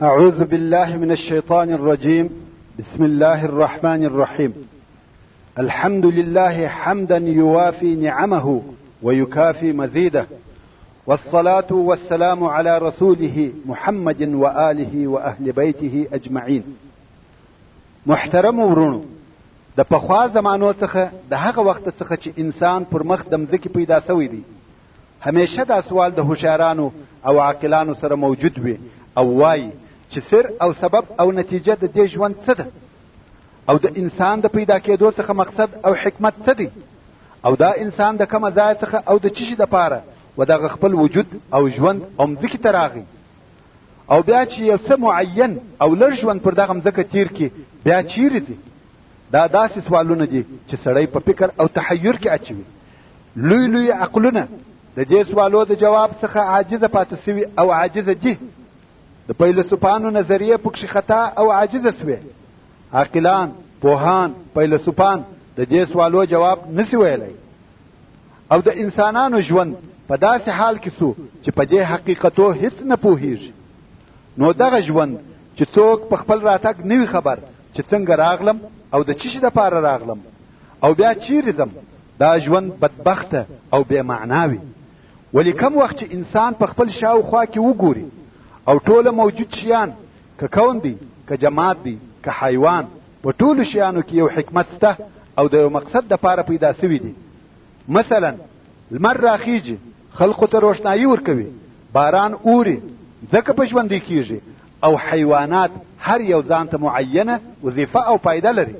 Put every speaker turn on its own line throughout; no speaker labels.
أعوذ بالله من الشيطان الرجيم. بسم الله الرحمن الرحيم. الحمد لله حمدا يوافي نعمه ويكافي مزيده، والصلاة والسلام على رسوله محمد وآله وأهل بيته أجمعين. محترم ورونو، د پخوا زمانو څخه د هغه وخت څخه چې انسان پر مخ د مځکې پیدا سوی دی، همیشه دا سوال د هوښیارانو او عاقلانو سره موجود وي او وایي چې سر او سبب او نتیجه د دې ژوند څه ده، او د انسان د پیدا کېدو څخه مقصد او حکمت څه دی، او دا انسان د کومه ځای څخه او د چیشي دپاره و دغه خپل وجود او ژوند او مځکې ته راغی، او بیا چې یو څه معین او لږ ژوند پر دغه مځکه تیر کړي بیا چیرې ځي؟ دا داسې سوالونه دي چې سړی په فکر او تحیر کې اچوي. لوی لوی عقلونه د دې سوالو د جواب څخه عاجزه پاتې سوي او عاجزه دي. د فیلسوفانو نظریې پکښې خطا او عاجزه سوې. عاقلان، پوهان، فیلسوفان د دې سوالو جواب نسي ویلی. او د انسانانو ژوند په داسې حال کې سو چې په دې حقیقتو هیڅ نه پوهیږي. نو دغه ژوند چې څوک په خپل راتګ نه وي خبر چې څنګه راغلم او د چیشي دپاره راغلم او بیا چیرې ځم، دا ژوند بدبخته او بې معنا وي. ولې کم وخت چې انسان په خپل شاوخوا کې وګوري او ټوله موجود شیان، که کون دی، که جماد دی، که حیوان، په ټولو شیانو کې یو حکمت سته او د یو مقصد دپاره پیدا سوي دي. مثلا لمر راخیږي، خلقو ته روښنايي ورکوي، باران اوري، ځکه په ژوندی کیږي، او حیوانات هر یو ځان ته معینه وظیفه او فایده لري.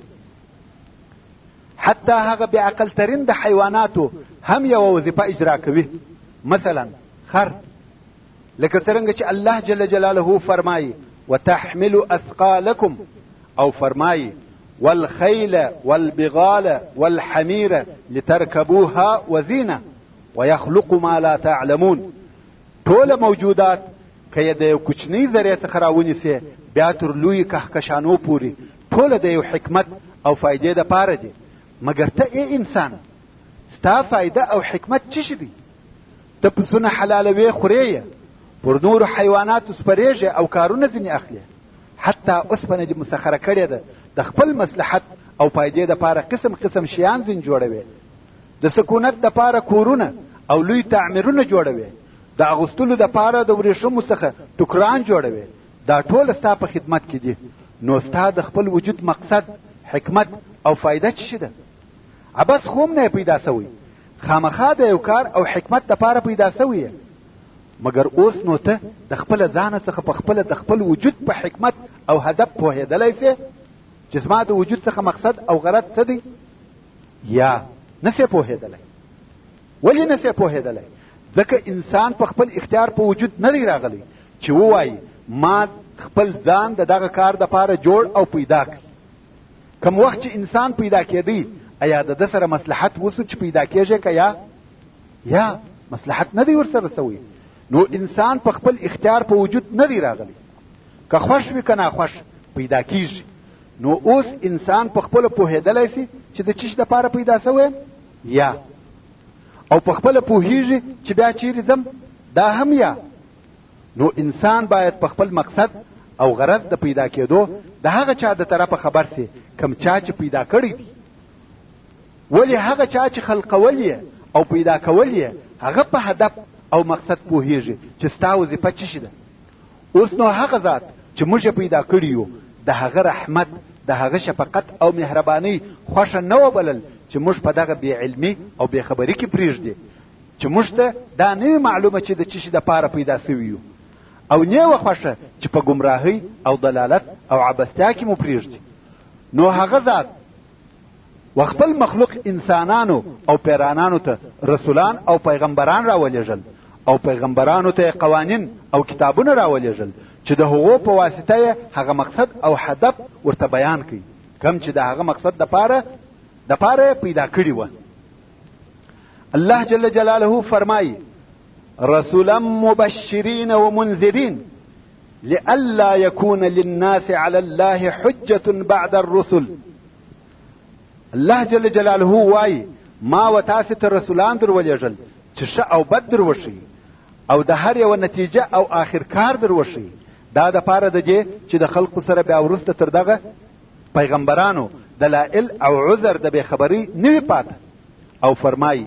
حتی هغه بې عقل ترین د حیواناتو هم یوه وظیفه اجرا کوي. مثلا خر، لکه څرنګه چې الله جل جلاله فرمایي وتحمل اثقالکم، او فرمایي والخيل والبغال والحمير لتركبوها وزينة ويخلق ما لا تعلمون. ټوله موجودات که یې د یو کوچنۍ ذرې څخه راونیسې بیا تر لویو کهکشانو پورې ټوله د یو حکمت او فایدې دپاره دي. مګر ته ای انسان، ستا فایده او حکمت څه شي دی؟ ته پسونه حلالوې خورې یې، پر نورو حیواناتو سپرېږې او کارونه ځینې اخلې، حتی اوسپنه دې مسخره کړې ده د خپل مصلحت او فایدې دپاره قسم قسم شیان ځینې جوړوې، د سکونت دپاره کورونه او لوی تعمیرونه جوړوې، د اغوستلو دپاره د وریښمو څخه ټوکران جوړوې. دا ټوله ستا په خدمت کې دي. نو ستا د خپل وجود مقصد، حکمت او فایده څه شي ده؟ عبس خو هم نه پیدا سوی، خامخا د یو کار او حکمت دپاره پیدا سوی. مګر اوس نو ته د خپله ځانه څخه په خپله د خپل وجود په حکمت او هدف پوهېدلی سې چې زما د وجود څخه مقصد او غرض څه دی؟ یا نه سې پوهېدلی. ولې نه سې پوهېدلی؟ ځکه انسان په خپل اختیار په وجود نه دی راغلی چې ووایي ما خپل ځان د دغه کار دپاره جوړ او پیدا کړ. کوم وخت چې انسان پیدا کېدی، ایا د ده سره مصلحت وسو چې پیدا کېږي که یا؟ یا مصلحت نه دی ورسره سوی. نو انسان په خپل اختیار په وجود نه دی راغلی، که خوښ وي که ناخوښ پیدا کیږي. نو اوس انسان په خپله پوهېدلی سي چې د چیش دپاره پیدا سوی یا، او په خپله پوهیږي چې بیا چیرې ځم، دا هم یا. نو انسان باید په خپل مقصد او غرض د پیدا کېدو د هغه چا د طرفه خبر سي کم چا چې پیدا کړی دی. ولې هغه چا چې خلقول یې او پیدا کول یې هغه په هدف او مقصد پوهیږي چې ستا وظیفه څه شي ده. اوس نو هغه ذات چې موږ یې پیدا کړي یو، د هغه رحمت، د هغه شفقت او مهربانۍ خوښه نه وبلل چې موږ په دغه بې علمي او بې خبري کې پرېږدي، چې موږ ته دا نه وي معلومه چې د څه شي دپاره پیدا سوي یو، او نه وه خوښه چې په ګمراهۍ او ضلالت او عبثتیا کې مو پرېږدي. نو هغه ذات و خپل مخلوق انسانانو او پیرانانو ته رسولان او پیغمبران راولېږل، او پیغمبرانو ته قوانین او کتابونه راولېږل چې د هغو په واسطه یې هغه مقصد او هدف ورته بیان کړي کوم چې د هغه مقصد دپاره یې پیدا کړي وه. الله جل جلاله فرمایي رسولا مبشرین ومنذرین لئلا يكون للناس على الله حجة بعد الرسل. الله جل جلاله وایي ما و تاسې ته رسولان در ولېږل چې ښه او بد در وښیي او د هر یوه نتیجه او آخر کار در وښیي، دا د پاره د دې چې د خلقو سره بیا وروسته تر دغه پیغمبرانو دلائل او عذر د بېخبرۍ نه وي پاته. او فرمایي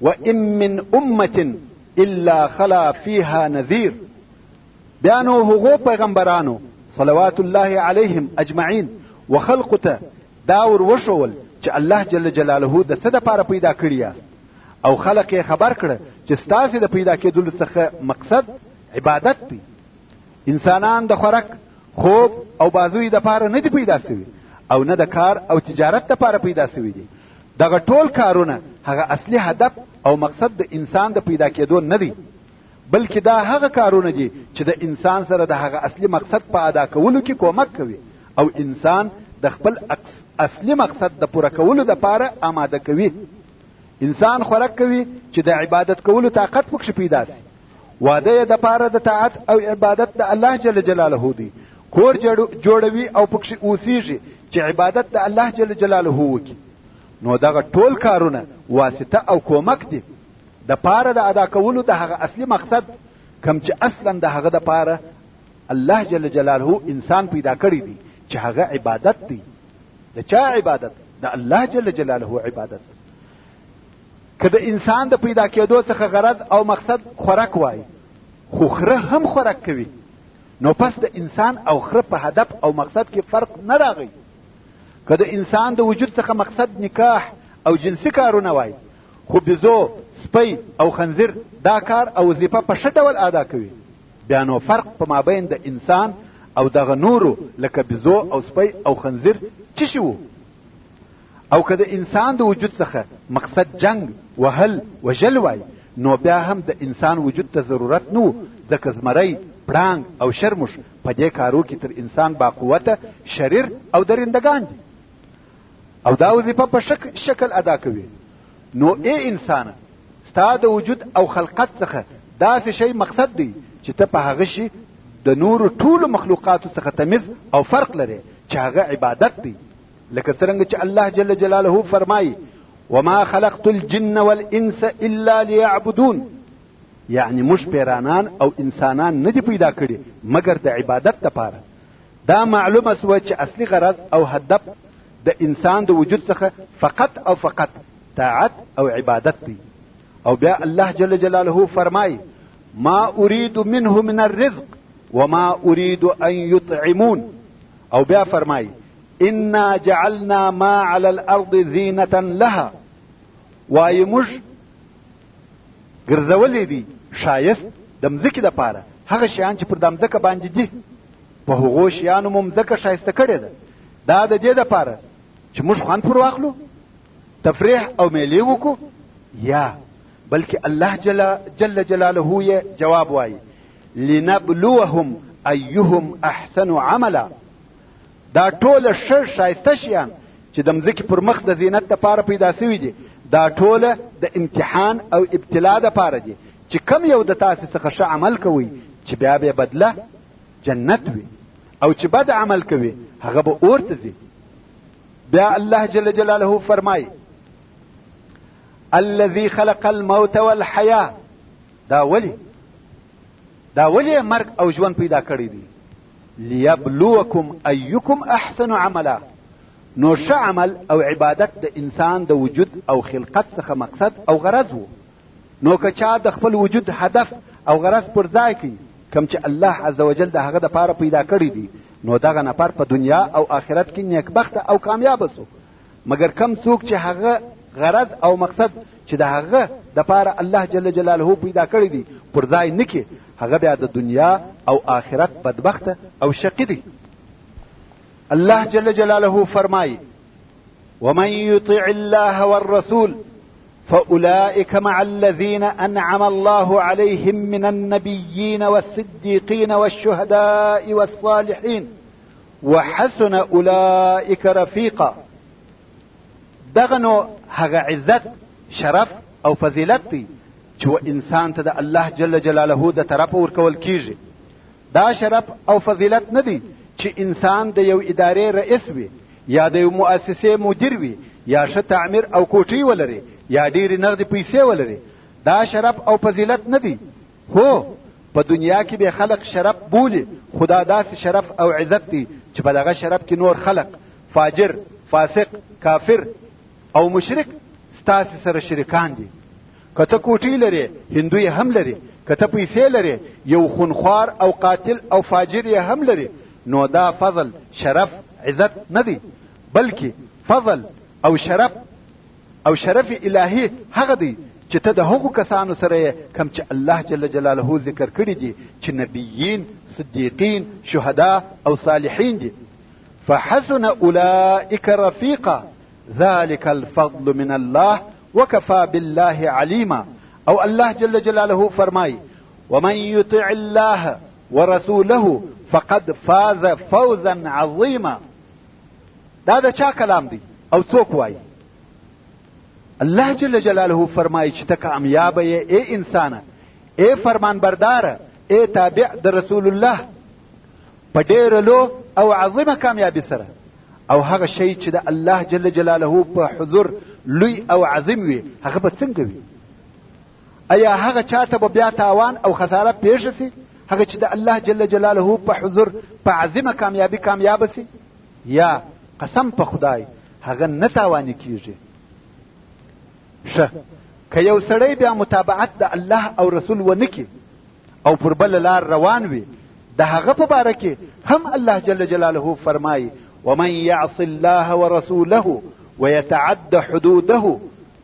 وان من امه الا خلا فيها نذير. بیا نو هغو پیغمبرانو صلوات الله علیهم اجمعین و خلقو ته دا ور وښول چې الله جل جلاله د څه دپاره پیدا کړي یاست، او خلق یې خبر کړه چې ستاسې د پیدا کېدلو څخه مقصد عبادت دی. انسانان د خوراک، خوب او بازوی دپاره نه دي پیدا سوي او نه د کار او تجارت دپاره پیدا سوي دي. دغه ټول کارونه هغه اصلي هدف او مقصد د انسان د پیدا کېدو نه دی، بلکې دا هغه کارونه دي چې د انسان سره د هغه اصلي مقصد په ادا کولو کې کومک کوي او انسان د خپل اصلي مقصد د پوره کولو دپاره آماده کوي. انسان خوراک کوي چې د عبادت کولو طاقت پکښې پیدا سي. واده یې دپاره د طاعت او عبادت د الله جل جلاله دی. کور جوړوي او پکښې اوسیږي چې عبادت د الله جل جلاله وکړي. نو دغه ټول کارونه واسطه او کومک دي د پاره د ادا کولو د هغه اصلي مقصد، کم چې اصلا د هغه د پاره الله جل جلاله انسان پیدا کړی دی چې هغه عبادت دی. د چا عبادت؟ د الله جل جلاله عبادت. که د انسان د پیدا کېدو څخه غرض او مقصد خوراک وای، خو خره هم خوراک کوي، نو پس د انسان او خره په هدف او مقصد کې فرق نه راغی. که د انسان د وجود څخه مقصد نکاح او جنسي کارونه وای، خو بیزو، سپی او خنزیر دا کار او وظیفه په ښه ډول ادا کوي، بیا نو فرق په مابین د انسان او دغه نورو لکه بیزو او سپی او خنزیر څه شي وو؟ او که د انسان د وجود څخه مقصد جنګ، وهل، وژل وای، نو بیا هم د انسان وجود ته ضرورت نه و، ځکه زمری، پړانګ او شرموښ په دې کارو کې تر انسان باقوته، شریر او درندګان دي او دا وظیفه په شکل ادا کوي. نو ای انسانه، ستا د وجود او خلقت څخه داسې شی مقصد دی چې ته په هغه شي د نورو ټولو مخلوقاتو څخه تمیز او فرق لرې چې هغه عبادت دی. لکه څرنګه چې الله جل جلاله فرمایي وما خلقت الجن والانس الا ليعبدون، یعنی موږ پیرانان او انسانان نه دي پیدا کړي مګر د عبادت لپاره. دا معلومه سوه چې اصلي غرض او هدف د انسان د وجود څخه فقط او فقط طاعت او عبادت دی. او بیا الله جل جلاله فرمایي ما اريد منه من الرزق وما اريد ان يطعمون. او بیا فرمایي انا جعلنا ما على الارض زینة لها، وایي موږ ګرځولې دي ښایست د مځکې دپاره هغه شیان چې پر دا مځکه باندې دي، په هغو شیانو مو مځکه ښایسته کړې ده. دا د دې دپاره چې موږ خوند پر واخلو، تفریح او میلې وکړو، یا بلکې الله جل جلاله یې جواب وایي لنبلوهم ایهم احسن عملا. دا ټوله ښه ښایسته شیان چې د مځکې پر مخ د زینت دپاره پیدا سوي دي، دا ټوله د امتحان او ابتلا دپاره دي چې کم یو د تاسې څخه ښه عمل کوئ چې بیا به بدله جنت وي، او چې بد عمل کوي هغه به اور ته ځي. بیا الله جل جلاله فرمایي الذي خلق الموت والحياة. دا ولي دا ولي مرګ او ژوند پیدا کړی دی؟ لیبلوکم ایکم احسن عملا. نو ښه عمل او عبادت د انسان د وجود او خلقت څخه مقصد او غرض وو. نو که چا د خپل وجود هدف او غرض پر ځای کړي کوم چې الله عز وجل د هغه دپاره پیدا کړی دی، نو دغه نفر په دنیا او آخرت کې نیکبخته او کامیابه سو. مګر کم څوک چې هغه غرض او مقصد چې د هغه دپاره الله جل جلاله پیدا کړی دی پر ځای نه کړي، هغه بیا د دنیا او آخرت بدبخته او شقي دی. الله جل جلاله فرمایي ومن يطع الله والرسول فأولئك مع الذين أنعم الله عليهم من النبيين والصديقين والشهداء والصالحين وحسن أولئك رفيقا. دغه نو هغه عزت، شرف او فضیلت دی چې و انسان ته د الله جل جلاله د طرفه ورکول کیږي. دا شرف او فضیلت نه دی چې انسان د یو ادارې رئیس وي یا د یو مؤسسې مدیر وي یا ښه تعمیر او کوټۍ ولري یا ډېرې نغدې پیسې ولري. دا شرف او فضیلت نه دی. هو، په دنیا کې به خلق شرف بولي، خو دا داسې شرف او عزت دی چې په دغه شرف کې نور خلق فاجر، فاسق، کافر او مشرک ستاسې سره شریکان دي. که ته کوټۍ لرې، هندو یې هم لري، که ته پیسې لرې، یو خونخوار او قاتل او فاجر یې هم لري. نو دا فضل، شرف، عزت نه دی، بلکې فضل او شرف او شرف الهي هغه دی چې ته د هغو کسانو سره یې کوم چې الله جل جلاله ذکر کړي دي چې نبیین، صدیقین، شهدا او صالحین دي. فحسن اولئک رفیقا ذلك الفضل من الله وكفى بالله عليما. او الله جل جلاله فرمای: ومن يطع الله ورسوله فقد فاز فوزا عظیما. دا د چا کلام دی او څوک وایي؟ الله جل جلاله فرمایي چې ته کامیابه یې ای انسانه، ای فرمانبرداره، ای تابع د رسول الله، په ډېره لو او عظیمه کامیابي سره. او هغه شی چې د الله جل جلاله په حضور لوی او عظیم وي، هغه به څنګه وي؟ ایا هغه چاته به بیا تاوان او خساره پېښه سي هغه چې د الله جل جلاله په حضور په عظیمه کامیابي کامیابه سي؟ یا قسم په خدای هغه نه تاواني کیږي. ښه، که یو سړی بیا متابعت د الله او رسول ونه کړي او پر بله لار روان وي، د هغه په باره کې هم الله جل جلاله فرمایي: ومن يعص الله ورسوله ويتعد حدوده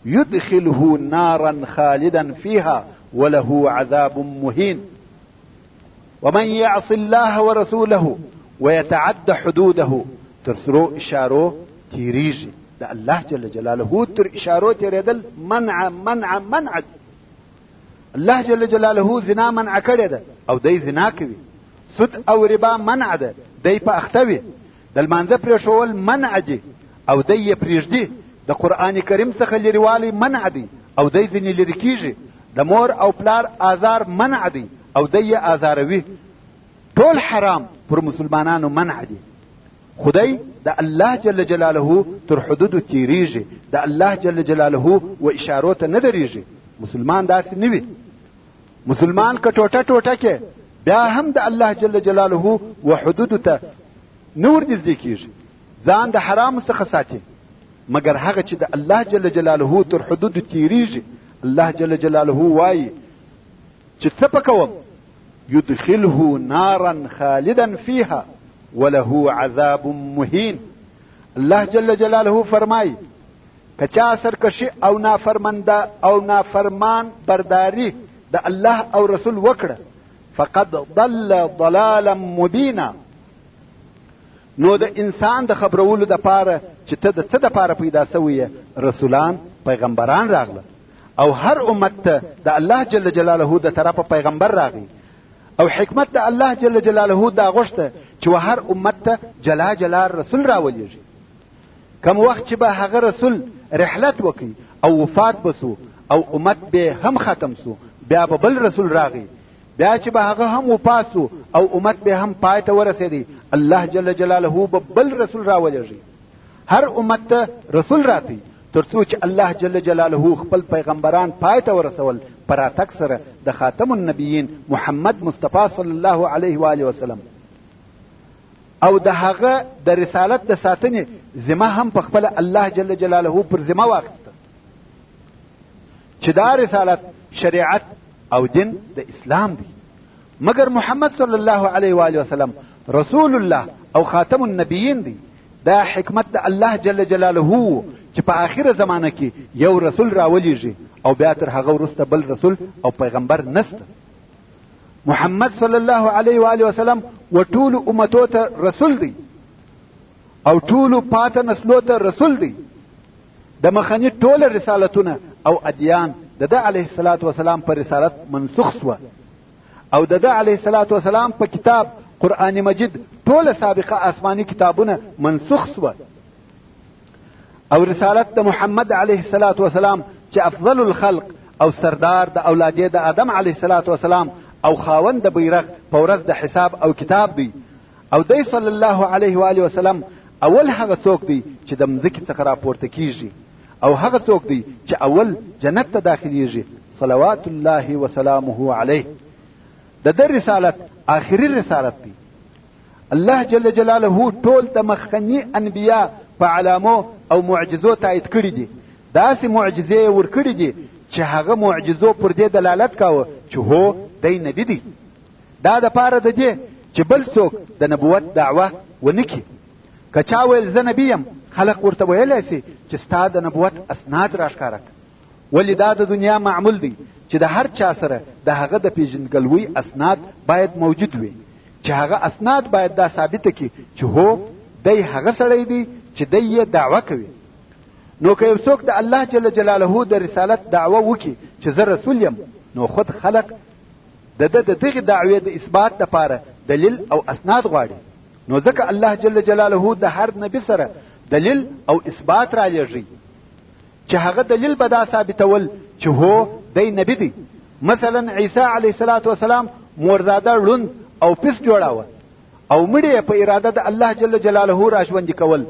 يدخله نارا خالدا فيها وله عذاب مهين. ومن يعص الله ورسوله ويتعد حدوده، تر سرو اشارو تیریږي. د الله جل جلاله تر اشارو تیرېدل منع منع منع. الله جل جلاله زنا منع کړې ده او دی زنا کوي. سود او ربا منع ده، دی په اخته وي. د لمانځه پرېښوول منع دي او دی یې پرېږدي. د قرآن کریم څخه لرېوالی منع دی او دی ځینې لرې کیږي. د مور او پلار آزار منع دی او دی یې آزاروي. ټول حرام پر مسلمانانو منع دي، خو دی د الله جل جلاله تر حدودو تیریږي، د الله جل جلاله و اشارو ته نه درېږي. مسلمان داسې نه وي. مسلمان که ټوټه ټوټه کې بیا هم د الله جل جلاله و حدودو ته نه ورنږدې کیږي، ځان د حرامو څخه ساتي. مګر هغه چې د الله جل جلاله تر حدودو تیریږي، الله جل جلاله وایي چې څه په کوم؟ يدخله نارا خالدا فيها وله عذاب مهين. الله جل جلاله فرمای: که چا سرکشي او نافرمنده او نافرمان برداري د الله او رسول وکړه، فقد ضل ضلالا مبینا. نو د انسان د خبرولو دپاره چې ته د څه دپاره پیدا سوی یې، رسولان پیغمبران راغله او هر امت ته د الله جل جلاله د طرفه پیغمبر راغی. او حکمت د الله جل جلاله دا غوښته چې هر امت ته جلا جلا رسول راولېږي. کم وخت چې به هغه رسول رحلت وکړي او وفات به سو او امت به هم ختم سو، بیا به بل رسول راغی، بیا چې به هغه هم وفات سو او امت به هم پای ته ورسېدی، الله جل جلاله به بل رسول راولېږي. هر امت ته رسول راتی تر څو چې الله جل جلاله خپل پیغمبران پای ته ورسول په راتګ سره د خاتم النبیین محمد مصطفی صلی الله علیه و آله وسلم، او د هغه د رسالت د ساتنې ذمه هم په خپله الله جل جلاله پر ذمه واخیسته چې دا رسالت، شریعت او دین د اسلام دی. مګر محمد صلی الله علیه و آله وسلم رسول الله او خاتم النبیین دی. دا حکمت د الله جل جلاله وو چې په آخره زمانه کې یو رسول راولیږي او بیا تر هغه وروسته بل رسول او پیغمبر نسته. محمد صلی الله علیه و آله وسلم و ټولو امتو ته رسول دی او ټولو پاته نسلو ته رسول دی. د مخني ټوله رسالتونه او ادیان د ده علیه الصلاة وسلام په رسالت منسوخ سوه او د ده علیه الصلاة وسلام په کتاب قرآن مجید ټوله سابقه آسماني کتابونه منسوخ سوه. او رسالت د محمد علیه الصلاة وسلام چې افضل الخلق او سردار د اولادې د آدم علیه الصلاة وسلام او خاوند د بیرغ په ورځ د حساب او کتاب دی، او دی صلی الله علیه و آله وسلم اول هغه څوک دی چې د مځکې څخه راپورته کیږي او هغه څوک دی چې اول جنت ته داخلیږي، صلوات الله وسلامه علیه. د ده رسالت آخري رسالت دی. الله جل جلاله ټول د مخکني انبیا په علامو او معجزو تایید کړي دي. داسې معجزې یې ورکړي دي چې هغه معجزو پر دې دلالت کاوه چې هو دی نبي دی. دا د پاره د دې چې بل څوک د نبوت دعوه ونه کړي. که چا ویل زه نبي یم، خلق ورته ویلی سي چې ستا د نبوت اسناد راښکاره کړه. ولې دا د دنیا معمول دی چې د هر چا سره د هغه د پیژندګلوۍ اسناد باید موجود وي، چې هغه اسناد باید دا ثابته کړي چې هو دی هغه سړی دی چې دی یې دعوه کوي. نو که یو څوک د الله جل جلاله د رسالت دعوه وکړي چې زه رسول یم، نو خود خلق د ده د دغې دعوې د اثبات لپاره دلیل او اسناد غواړي. نو ځکه الله جل جلاله د هر نبي سره دلیل او اثبات رالیږي چې هغه دلیل به دا ثابتول چې هو دی نبي دی. مثلا عیسی علیه الصلاة والسلام مورزاده ړوند او پس جوړاوه او مړی یې په اراده د الله جل جلاله راژوندي کول.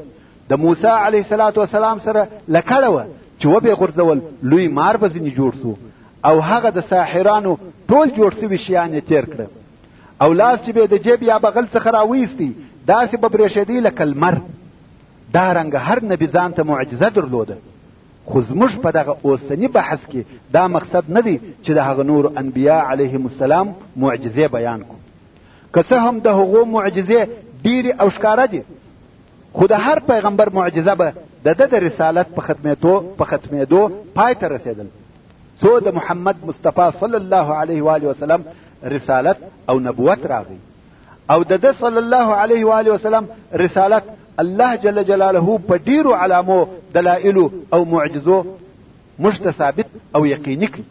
د موسی علیه الصلاة والسلام سره لکړه وه چې وبې غورځول، لوی مار به ځینې جوړ سو او هغه د ساحرانو ټول جوړ سوي شیان یې تېر کړه او لاس چې به د جیب یا بغل څخه راویستی داسې به برېښېدی لکه لمر. دا رنګه هر نبي ځان ته معجزه درلوده. خو زموږ په دغه اوسني بحث کې دا مقصد نه دی چې د هغه نورو انبیا علیهم السلام معجزې بیان کړو. که څه هم د هغو معجزې ډېرې او ښکاره دي، خو د هر پیغمبر معجزه به د ده د رسالت په ختمېدو پای ته رسېدل، څو د محمد مصطفی صلی الله علیه و وسلم رسالت او نبوت راغی او د ده صلی الله علیه و آله وسلم رسالت الله جل جلاله په ډیرو علامو، دلایلو او معجزو موږ ته ثابت او یقیني کړي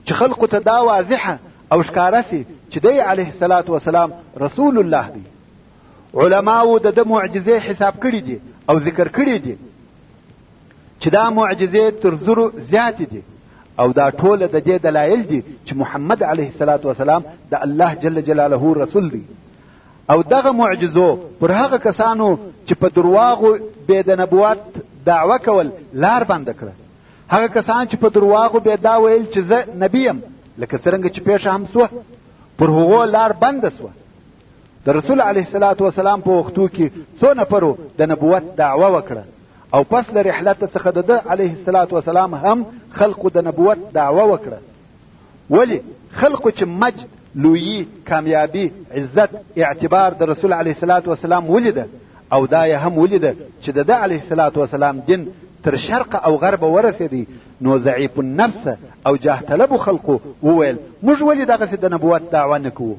چې خلقو ته دا واضحه او ښکاره سي چې دی علیه الصلاة والسلام رسول الله دی. علماو د ده معجزې حساب کړي دي او ذکر کړي دي چې دا معجزې تر زرو زیاتې دي او دا ټوله د دې دلایل دي چې محمد علیه الصلاة والسلام د الله جل جلاله رسول دی. او دغه معجزو پر هغه کسانو چې په درواغو بې د نبوت دعوه کول لار بنده کړه. هغه کسان چې په درواغو بې دا ویل چې زه نبي یم، لکه څرنګه چې پېښه هم سوه، پر هغو لار بنده سوه. د رسول علیه الصلاة والسلام په وختو کې څو نفرو د نبوت دعوه وکړه او پس له رحلت څخه د ده علیه الصلاة والسلام هم خلقو د نبوت دعوه وکړه. ولی خلقو چې مجد، لویي، کامیابي، عزت، اعتبار د رسول علیه الصلاة والسلام ولیده او دا یې هم ولیده چې د ده علیه الصلاة والسلام دین تر شرق او غربه ورسېدی، نو ضعیف النفس او جاه طلبو خلقو وویل موږ ولې دغسې د نبوت دعوه نه کوو؟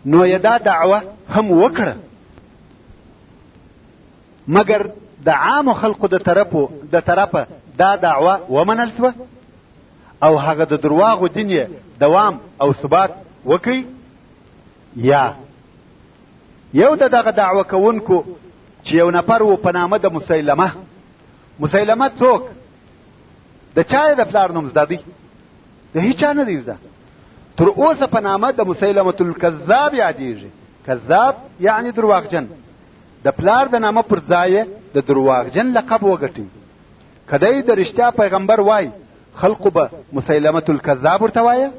نو یې دا دعوه هم وکړه. مګر د عامو خلقو د طرفه دا دعوه ومنل سوه او هغه د درواغو دین یې دوام او ثبات وکړي. یا یو د دغه دعوه کوونکو چې یو نفر و په نامه د مسیلمه. مسیلمه څوک؟ د چا یې د پلار نوم زده دی؟ د هیچا نه دی زده. تر اوسه په نامه د مسیلمة الکذاب یادېږي. کذاب یعنی درواغجن. د پلار د نامه پر ځای د درواغجن لقب وګټي. که دی د رښتیا پیغمبر وای، خلقو به مسیلمة الکذاب ورته وایه.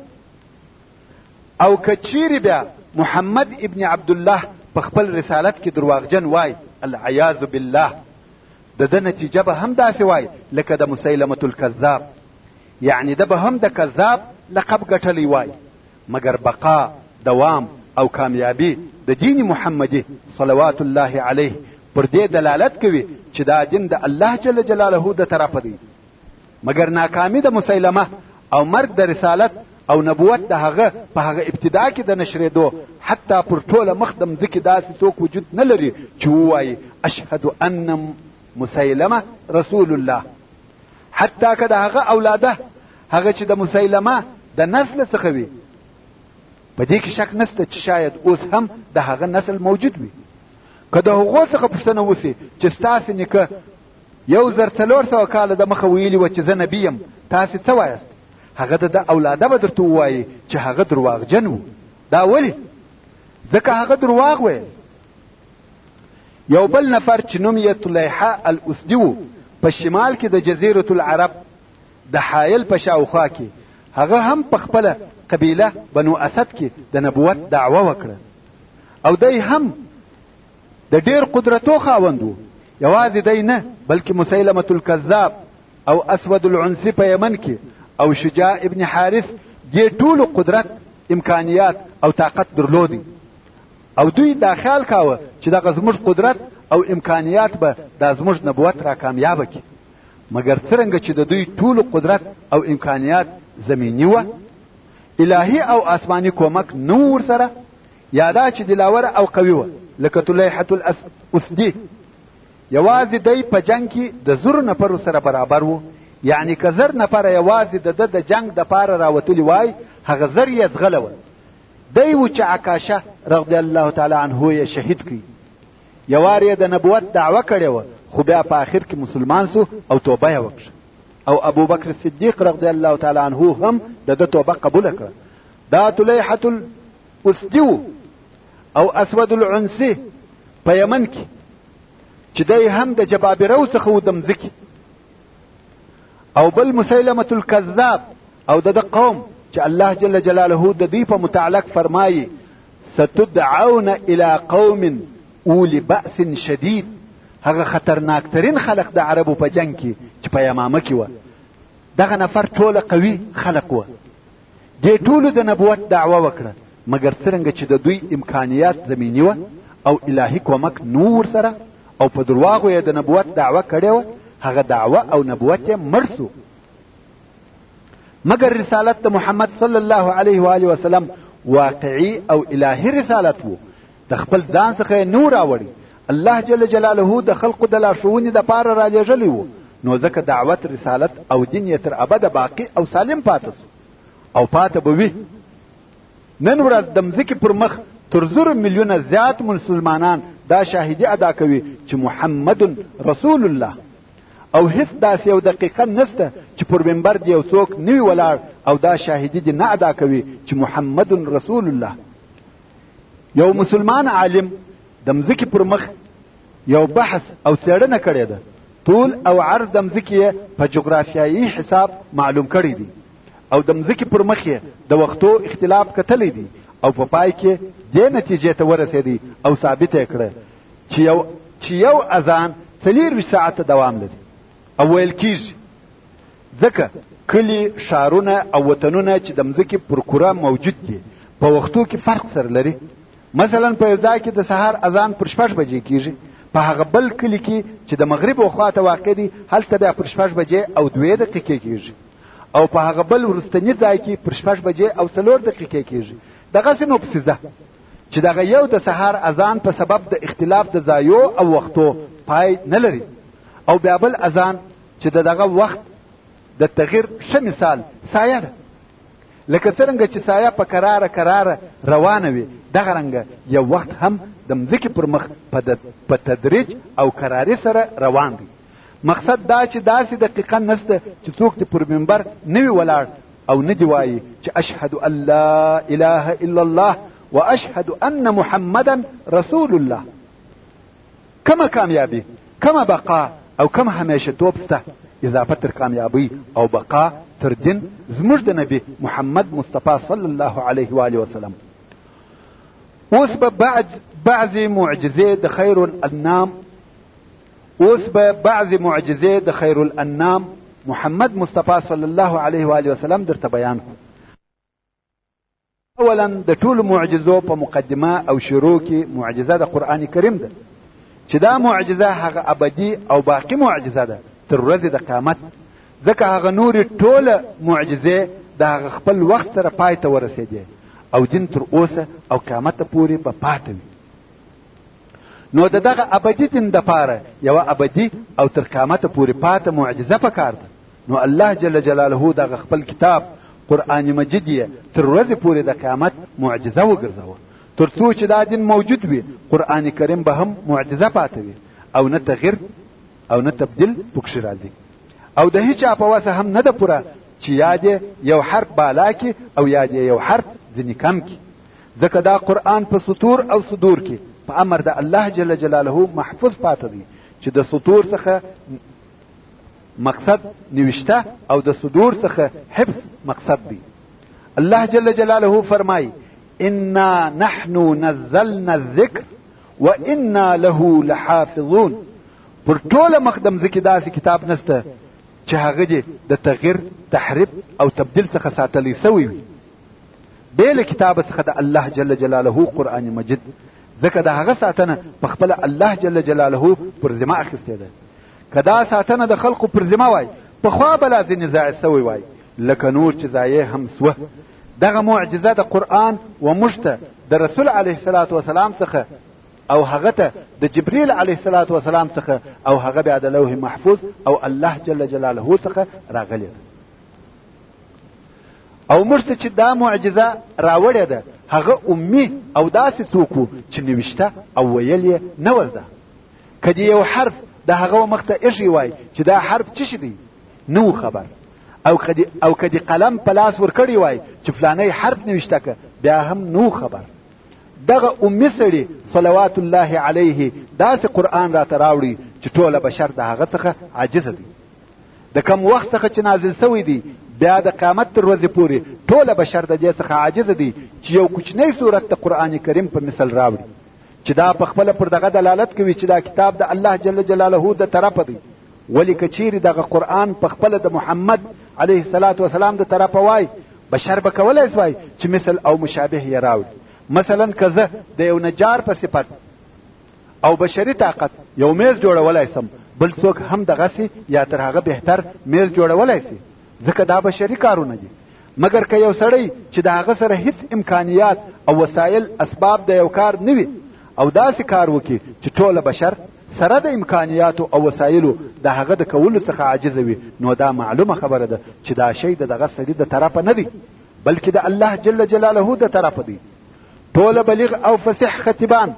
او که چیرې بیا محمد ابن عبدالله په خپل رسالت کې درواغجن وای، العیاذ بالله، د ده نتیجه به هم داسې وای لکه د مسیلمة الکذاب، یعنی ده به هم د کذاب لقب ګټلی وای. مګر بقا، دوام او کامیابي د دین محمدي صلوات الله علیه پر دې دلالت کوي چې دا دین د الله جل جلاله د طرفه دی. مګر ناکامي د مسیلمه او مرګ د رسالت او نبوت د هغه په هغه ابتدا کې د نشرېدو حتی پر ټوله مخ د مځکې داسې څوک وجود نه لري چې ووایي اشهد ان مسیلمه رسول الله. حتی که د هغه اولاده هغه چې د مسیلمه د نسل څخه وي، په دې کې شک نشته چې شاید اوس هم د هغه نسل موجود وي. که د هغو څخه پوښتنه وسي چې ستاسې نیکه 1400 کاله د مخه ویلي وه چې زه نبي یم، تاسې څه وایاست؟ هغه د ده اولاده به درته ووایي چې هغه درواغجن و. دا ولې؟ ځکه هغه درواغ ویل. یو بل نفر چې نوم یې طلیحه الاسدي و، په شمال کې د جزیرة العرب د حایل په شاوخوا کې هغه هم په خپله قبیله بنو اسد کې د نبوت دعوه وکړه او دی هم د ډیر قدرتو خاوند و. یوازې دی نه، بلکې مسیلمة الکذاب او اسود العنسي په یمن کې او شجاع ابن حارث دې ټولو قدرت، امکانیات او طاقت درلودی او دوی دا خیال کاوه چې دغه زموږ قدرت او امکانیات به دا زموږ نبوت را کامیابه کړي. مګر څرنګه چې د دوی ټولو قدرت او امکانیات زمیني وه، الهي او آسماني کومک نه و ورسره، یا دا چې دلاور او قوي وه لکه طلیحة الاسدي، یوازې دی په جنګ کې د زرو نفرو سره برابر و، یعنې که 1000 نفره یوازې د ده د جنګ دپاره راوتلي وای، هغه 1000 یې ځغلول. دی و چې عکاشه رضی الله تعالی عنه یې شهید کړي. یوار یې د نبوت دعوه کړې وه، خو بیا په آخر کې مسلمان سو او توبه یې وکړه او ابوبکر صدیق رضی الله تعالی عنه هم د ده توبه قبوله کړه. دا طلیحة الاسدي و او اسود العنسي په یمن کې چې دی هم د جبابرو څخه و د مځکې، او بل مسیلمة الکذاب او د ده قوم چې الله جل جلاله د دوی په متعلق فرمایي ستدعون الى قوم اولي بأس شدید. هغه خطرناکترین خلق د عربو په جنګ کې چې په یمامه کې وه، دغه نفر ټوله قوي خلق وه. دې ټولو د نبوت دعوه وکړه، مګر څرنګه چې د دوی امکانیات زمیني وه او الهي کومک نو ورسره او په درواغو یې د نبوت دعوه کړې وه، هغه دعوه او نبوت یې مړ سو. مګر رسالت د محمد صلی الله علیه و آله وسلم واقعي او الهي رسالت وو، د خپل ځان څخه یې نه راوړي. الله جل جلاله د خلقو د لارښوونې دپاره رالیږلی وو، نو ځکه دعوت، رسالت او دین یې تر ابده باقي او سالم پاته سو او پاته به وي. نن ورځ د مځکې پر مخ تر 100 میلیونه زیات مسلمانان دا شاهدي ادا کوي چې محمد رسول الله، او هیڅ داسې یو دقیقه نسته چې پر منبر دې یو څوک نه وي ولاړ او دا شاهدي دې نه ادا کوي چې محمد رسول الله. یو مسلمان عالم د مځکې پر مخ یو بحث او څېړنه کړې ده، طول او عرض د مځکې یې په جغرافیایي حساب معلوم کړی دی او د مځکې پر مخ یې د وختو اختلاف کتلی دی او په پای کې دې نتیجې ته ورسېدی او ثابته یې کړه چې یو اذان 24 ساعته دوام لري او ویل کیږي، ځکه کلي، ښارونه او وطنونه چې د مځکې پر کره موجود دي په وختو کې فرق سره لري. مثلا په یو ځای کې د سهار اذان پر 6 بجې کیږي، په هغه بل کلي کې چې د مغرب خوا ته واقع دی هلته بیا پر 6 بجې او 2 دقیقې کیږي، او په هغه بل وروستني ځای کې پر 6 بجې او 4 دقیقې کیږي. دغسې نو پسې ځه چې دغه یو د سهار اذان په سبب د اختلاف د ځایو او وختو پای نه لري، او بیا بل اذان چې د دغه وخت د تغییر ښه مثال سایه ده. لکه څرنګه چې سایه په کراره کراره روانه وي، دغه رنګه یو وخت هم د مځکې پر مخ په تدریج او کراري سره روان دی. مقصد دا چې داسې دقیقه نسته چې څوک دې پر منبر نه وي ولاړ او نه دې وایي چې اشهد ان لا اله الا الله واشهد ان محمدا رسول الله. کومه کامیابي، کومه بقا او کوم همیشه توب سته اضافه تر کامیابی او بقا تر دین زموږ د نبی محمد مصطفی صلی الله علیه و آله وسلم. اوس به بعضې معجزې د خیر الانام اوس به بعضې معجزې د خیر الانام محمد مصطفی صلی الله علیه و آله وسلم درته بیان کړو. اولا د ټولو معجزو په مقدمه او شروع کې معجزه د قرآن کریم ده، چې دا معجزه هغه ابدي او باقي معجزه ده تر ورځې د قیامت، ځکه هغه نورې ټوله معجزې د هغه خپل وخت سره پای ته ورسېدې او دین تر اوسه او قیامت پورې به پاته وي. نو د دغه ابدي دین دپاره یوه ابدي او تر قیامته پورې پاته معجزه پکار ده. نو الله جل جلاله دغه خپل کتاب قرآن مجید یې تر ورځې پورې د قیامت معجزه وګرځوه، تر څو چې دا دین موجود وي قرآن کریم به هم معجزه پاته وي او نه تغییر او نه تبدیل پکښې راځي، او د هیچا په وسه هم نه ده پوره چې یا دې یو حرف بالا کي او یا دې یو حرف ځینې کم کي، ځکه دا قرآن په سطور او صدور کې په امر د الله جل جلاله محفوظ پاته دی، چې د سطور څخه مقصد نوشته او د صدور څخه حفظ مقصد دی. الله جل جلاله فرمای: انا نحن نزلنا الذکر وانا له لحافظون. پر ټوله مخ د مځکې داسې کتاب نسته چې هغه دې د تغییر، تحریف او تبدیل څخه ساتلی سوی وي بې له کتابه څخه د الله جل جلاله قرآن مجید، ځکه د هغه ساتنه په خپله الله جل جلاله پر ذمه اخیستې ده. که دا ساتنه د خلقو پر ذمه وای، پخوا به لا ځینې ضایع سوی وای، لکه نور چې ضایع هم سوه. دغه معجزه د قرآن و موږ ته د رسول علیه الصلاة والسلام څخه او هغه ته د جبريل علیه الصلاة والسلام څخه او هغه بیا د لوح محفوظ او الله جل جلاله څخه راغلی ده. او موږ ته چې دا معجزه راوړې ده، هغه امي او داسې څوک و چې نوشته او ویل یې نه وه زده. که دې یو حرف د هغه مخ ته ایښی وای چې دا حرف څه شي دی، نه و خبر. او که دې قلم په لاس ورکړی وای چې فلانی حرف نوشته که، بیا هم نه خبر. دغه امي سړي صلوات الله علیه داسې قرآن راته راوړي چې ټوله بشر د هغه څخه عاجز دی. د کم وخت څخه چې نازل سوی دی بیا د قیامت تر ورځې پورې ټوله بشر د دې څخه عاجز دی چې یو کوچنی صورت د قرآن کریم په مثل راوړي، چې دا په خپله پر دغه دلالت کوي چې دا کتاب د الله جل جلاله د طرفه دی. ولې که چیرې دغه قرآن په خپله د محمد علیه الصلاة والسلام د طرفه وای، بشر به کولای سوای چې مثل او مشابه یې راوړي. مثلا که زه د یو نجار په صفت او بشري طاقت یو میز جوړولای سم، بل څوک هم دغسې یا تر هغه بهتر میز جوړولای سي، ځکه دا بشري کارونه دي. مګر که یو سړی چې د هغه سره هیڅ امکانیات او وسایل اسباب د یو کار نه وي او داسې کار وکړي چې ټوله بشر سره د امکانیاتو او وسایلو د هغه د کولو څخه عاجز وي، نو دا معلومه خبره ده چې دا شی د دغه سړي د طرفه نه دی، بلکې د الله جل جلاله د طرفه دی. ټوله بلیغ او فصیح خطیبان،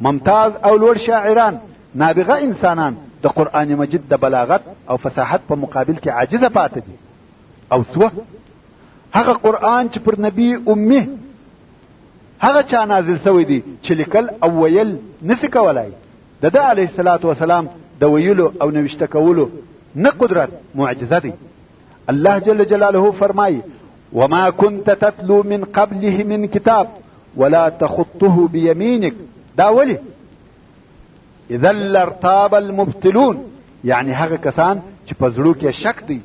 ممتاز او لوړ شاعران، نابغه انسانان د قرآن مجید د بلاغت او فصاحت په مقابل کې عاجزه پاته دي. او سوه هغه قرآن چې پر نبی امي هغه چا نازل سوی دی چې لیکل او ویل نسی کولای، د ده علیه الصلاة والسلام د ویلو او نوشته کولو نه قدرت معجزه دی. الله جل جلاله فرمایي: وما كنت تتلو من قبله من کتاب ولا تخطه بيمينك. دا ولي؟ اذا لارتاب المبتلون، یعنی هغه کسان چې په زړو کې شک دی،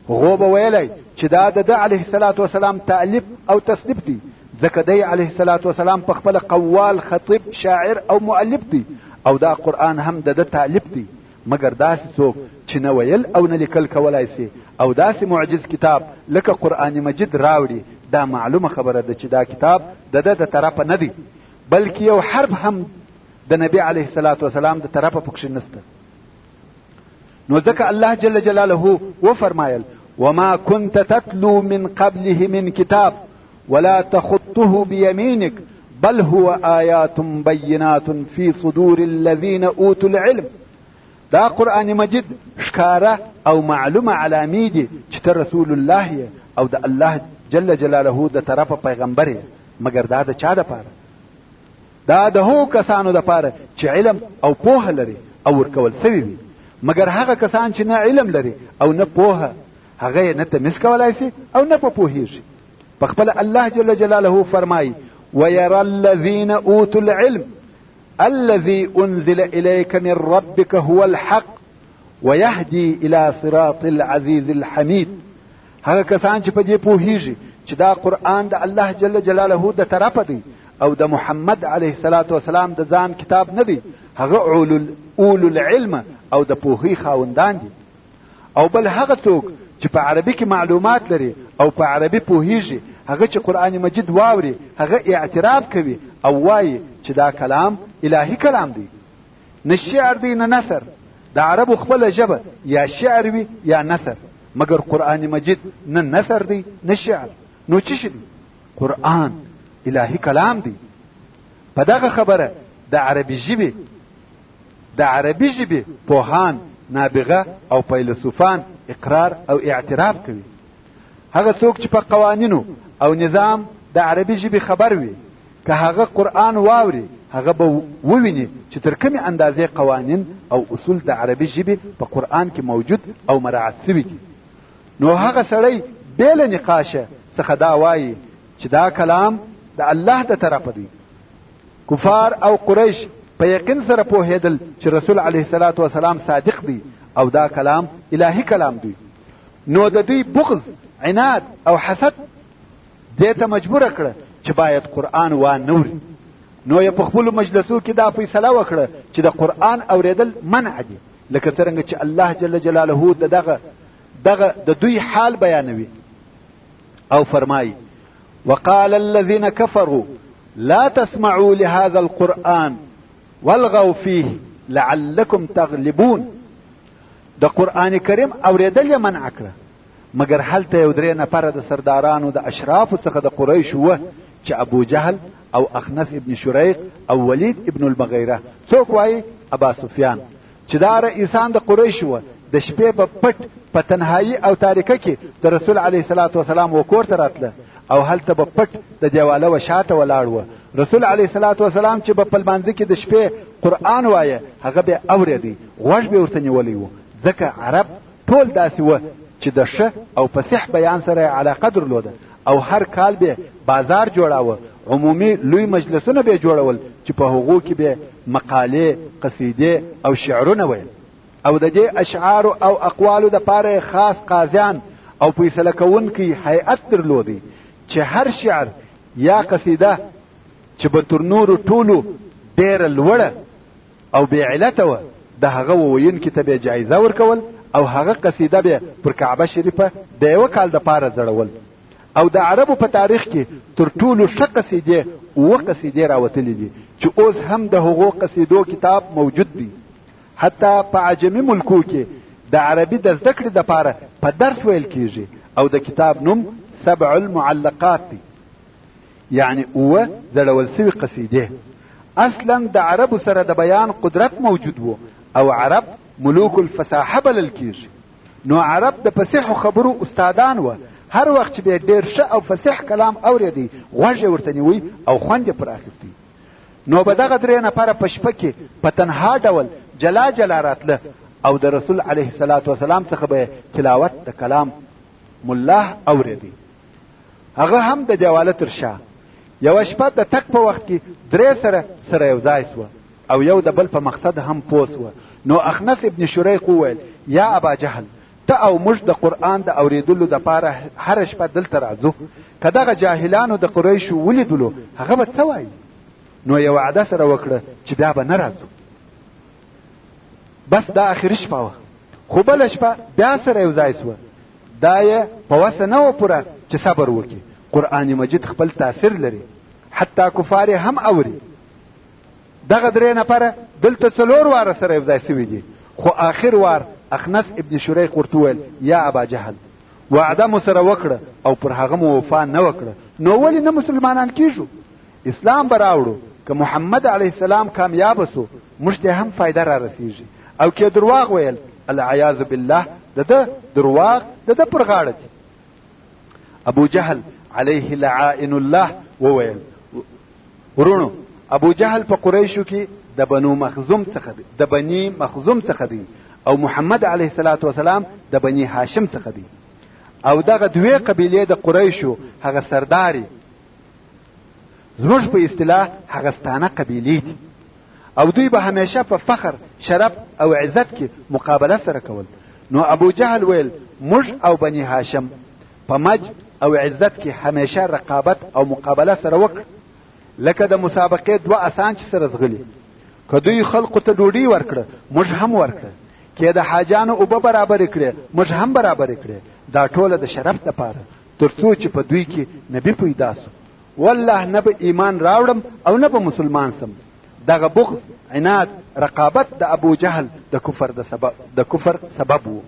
هغو به ویلی چې دا د ده علیه الصلاة والسلام تألیف او تصنیف دی، ځکه دی علیه الصلاة والسلام په خپله قوال، خطیب، شاعر او مؤلف دی، او دا قرآن هم د ده تألیف دی. مګر داسې څوک چې نه ویل او نه لیکل کولای سي او داسې معجز کتاب لکه قرآن مجید راوړي، دا معلومه خبره ده چې دا کتاب د ده د طرفه نه دی، بلکې یو حرف هم د نبی علیه الصلاة والسلام د طرفه پکښې نسته. نو ځکه الله جل جلاله وفرمایل: وما كنت تتلو من قبله من کتاب ولا تخطه بيمينك بل هو آيات بينات في صدور الذين أوتوا العلم. دا قرآن مجید ښکاره او معلومه علامې دي چې ته رسول الله یې او د الله جل جلاله د طرفه پیغمبر یې. مګر دا د چا دپاره؟ دا د هغو کسانو دپاره چې علم او پوهه لري او ورکول سوي وي. مګر هغه کسان چې نه علم لري او نه پوهه، هغه یې نه تمیز کولای سي او نه په پوهیږي. په خپله الله جل جلاله فرمایي: ويرى الذين اوتوا العلم الذي انزل اليك من ربك هو الحق ويهدي الى صراط العزيز الحميد. هغه کسان چې په دې پوهیږي چې دا قرآن د الله جل جلاله د طرفه دی او د محمد علیه الصلاة والسلام د ځان کتاب نه دی، هغه اولو العلم او د پوهې خاوندان دي. او بل هغه څوک چې په عربي کې معلومات لري او په عربي پوهیږي، هغه چې قرآن مجید واوري هغه اعتراف کوي او وایي چې دا کلام الهي کلام دی، نه شعر دی نه نثر. د عربو خپله ژبه یا شعر وي یا نثر، مګر قرآن مجید نه نثر دی نه شعر. نو څه شي دی؟ قرآن الهي کلام دی. په دغه خبره د عربي ژبې پوهان، نابغه او فیلسوفان اقرار او اعتراف کوي. هغه څوک چې په قوانینو او نظام د عربي ژبې خبر وي، که هغه قرآن واوري هغه به وویني چې تر کومې اندازې قوانین او اصول د عربي ژبې په قرآن کې موجود او مراعت سوي دي. نو هغه سړی بې له نقاشه څخه دا وایي چې دا کلام د الله د طرفه دی. کفار او قریش په یقین سره پوهېدل چې رسول علیه الصلاة والسلام صادق دی او دا کلام الهي کلام دی. نو د دوی بغض، عناد او حسد دې ته مجبوره کړه چې باید قرآن وا نوري. نو یې په خپلو مجلسو کې دا فیصله وکړه چې د قرآن اورېدل منع دي، لکه څرنګه چې الله جل جلاله د دغه دغه د دوی حال بیانوي او فرمایي: وقال الذين كفروا لا تسمعوا لهذا القرآن والغوا فيه لعلكم تغلبون. د قرآن کریم اورېدل یې منع کړه، مګر هلته یو درې نفره د سردارانو د اشرافو څخه د قریشو وه چې ابو جهل او اخنس ابن شریق او ولید ابن المغیره، څوک وایي ابا سفیان، چې دا رئیسان د قریشو وه. د شپې په پټ په تنهایی او تاریکه کې د رسول علیه الصلاة والسلام و کور ته راتله او هلته به پټ د دیواله و شاته ولاړ و. رسول علیه الصلاة والسلام چې به په لمانځه کې د شپې قرآن وایه هغه به اورېدی، غوږ به ورته نیولی و، ځکه عرب ټول داسې وه چې د ښه او فصیح بیان سره یې علاقه درلوده او هر کال به بازار جوړاوه، عمومي لوی مجلسونه به جوړول چې په هغو کې به مقالې، قصیدې او شعرونه ویل او د دې اشعارو او اقوالو دپاره یې خاص قاضیان او فیصله کوونکی هیئت درلودی چې هر شعر یا قصیده چې به تر نورو ټولو ډېره لوړه او بې علته وه د هغه وویونکي ته به جایزه ورکول او هغه قصیده به پر کعبه شریفه د یوه کال دپاره ځړول. او د عربو په تاریخ کې تر ټولو ښه قصیدې اووه قصیدې راوتلې دي چې اوس هم د هغو قصیدو کتاب موجود دی. حتی په عجمي ملکو کې د عربي د زده کړې دپاره په درس ویل کیږي او د کتاب نوم سبع المعلقات دی، یعنی اووه ځړول سوي قصیدې. اصلا د عربو سره د بیان قدرت موجود وو او عرب ملوک الفصاحه بلل کیږي. نو عرب د فصیحو خبرو استادان وه، هر وخت چې به ډېر ښه او فصیح کلام اورېدی غوږ یې ورته نیوی او خوند یې پر اخیستی. نو به دغه درې نفره په شپه کې په تنها ډول جلا جلا راتله او د رسول علیه الصلاة والسلام څخه به تلاوت د کلام مله اورېدی، هغه هم د دیواله تر شا. یوه شپه د تګ په وخت کې درې سره سره یو ځای سوه او یو د بل په مقصد هم پوه سوه. نو اخنس ابن شریق وویل: یا ابا جهل، ته او موږ د قرآن د اورېدلو دپاره هره شپه دلته راځو، که دغه جاهلانو د قریشو ولیدلو هغه به څه وایي؟ نو یې وعده سره وکړه چې بیا به نه راځو. بس دا آخري شپه وه. خو بله شپه بیا سره یو ځای سوه، دا یې په وسه نه وه پوره چې صبر وکړي. قرآن مجید خپل تاثیر لري، حتی کفار یې هم اوري. دغه درې نفره دلته څلور واره سره یو ځای سوي دي، خو آخر وار اخنس ابن شریق ورته وویل: یا ابا جهل، وعده مو سره وکړه او پر هغه مو وفا نه وکړه، نو ولې نه مسلمانان کیږو؟ اسلام به راوړو، که محمد علیه السلام کامیابه سو موږ ته هم فایده را رسیږي، او که درواغ ویل العیاذ بالله د ده درواغ د ده پر غاړه دي. ابو جهل علیه لعائن الله وویل: وروڼو، ابو جهل په قریشو کې د بنو مخزوم څخه دی، د بني مخزوم څخه دی، او محمد علیه الصلاة والسلام د بني هاشم څخه دی، او دغه دوې قبیلې د قریشو هغه سردارې زموږ په اصطلاح هغه ستانه قبیلې دي، او دوی به همیشه په فخر، شرف او عزت کې مقابله سره کول. نو ابو جهل ویل: موږ او بني هاشم په مجد او عزت کې همیشه رقابت او مقابله سره وکړه، لکه د مسابقې دوه اسان چې سره ځغلي. که دوی خلقو ته ډوډۍ ورکړه موږ هم ورکړه، که د حاجانو اوبه برابرې کړې موږ هم برابرې کړې، دا ټوله د شرف دپاره، تر څو چې په دوی کې نبي پیدا سو. والله نه به ایمان راوړم او نه به مسلمان سم. دغه بغض، عناد، رقابت د ابو جهل د کفر د سبب د کفر سبب وو.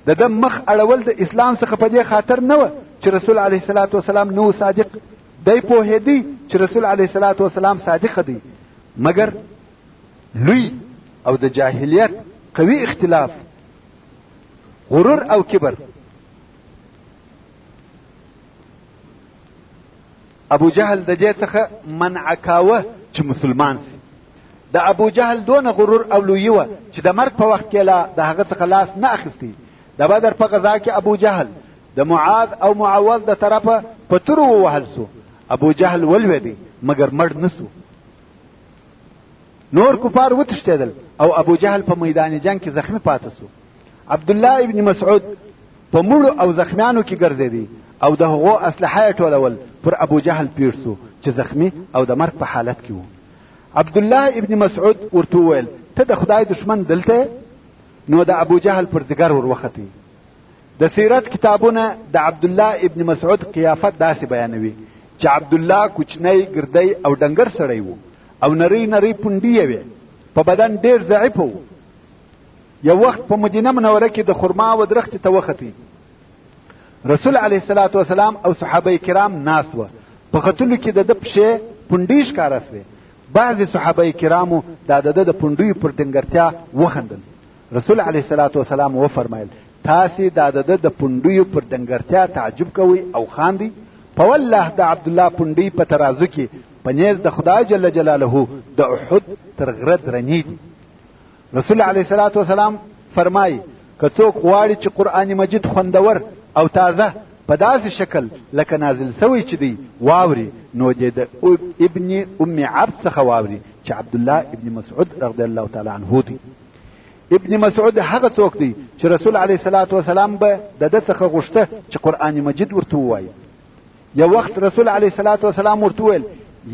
د ده مخ اړول د اسلام څخه په دې خاطر نه وه چې رسول علیه الصلاة والسلام نه و صادق، دی پوهېدی چې رسول علیه الصلاة والسلام صادق دی، مګر لوی او د جاهلیت قوي اختلاف، غرور او کبر. ابو جهل د دې څخه منع کاوه چې مسلمان سي. د ابو جهل دونه غرور او لویي وه چې د مرګ په وخت کې لا د هغه څخه لاس نه اخیستی. د بدر په غذا کې ابو جهل د معاذ او معوذ د طرفه په تورو ووهل سو. ابو جهل ولوېدی مګر مړ نه سو. نور کفار وتښتېدل او ابو جهل په میدان جنګ کې زخمی پاته سو. عبدالله ابن مسعود په مړو او زخمیانو کې ګرځېدی او د هغو اسلحه یې ټولول، پر ابو جهل پېښ سو چې زخمی او د مرګ په حالت کې و. عبدالله ابن مسعود ورته وویل، ته د خدای دښمن دلته؟ نو د ابو جهل پر ځیګر ور وختی. د سیرت کتابونه د عبدالله ابن مسعود قیافت داسې بیانوي چې عبدالله کوچنی، ګردی او ډنګر سړی و او نری نری پونډي یې وې، په بدن ډېر ضعیف و. یو وخت په مدینه منوره کې د خرما و درختې ته وختی. رسول علیه الصلاة والسلام او صحابه کرام ناست وه. په ختلو کې د ده پښې پونډۍ ښکاره سوې. بعضې صحابه کرامو دا د ده د پونډیو پر ډنګرتیا وخندل. رسول علیه الصلاة والسلام وفرمایل، تاسې دا د ده د پونډیو پر ډنګرتیا تعجب کوئ او خاندئ؟ په والله د عبدالله پونډۍ په ترازو کې په نیز د خدای جل جلاله د احد تر غره درنې دي. رسول علیه الصلاة والسلام فرمایي، که څوک غواړي چې قرآن مجید خوندور او تازه په داسې شکل لکه نازل سوی چې دی واوري، نو دې د ابن ام عبد څخه واوري چې عبدالله ابن مسعود رضی الله تعالی عنه دی. ابن مسعود هغه څوک دی چې رسول علیه الصلاة والسلام به د ده څخه غوښته چې قرآن مجید ورته ووایي. یو وخت رسول علیه الصلاة والسلام ورته وویل،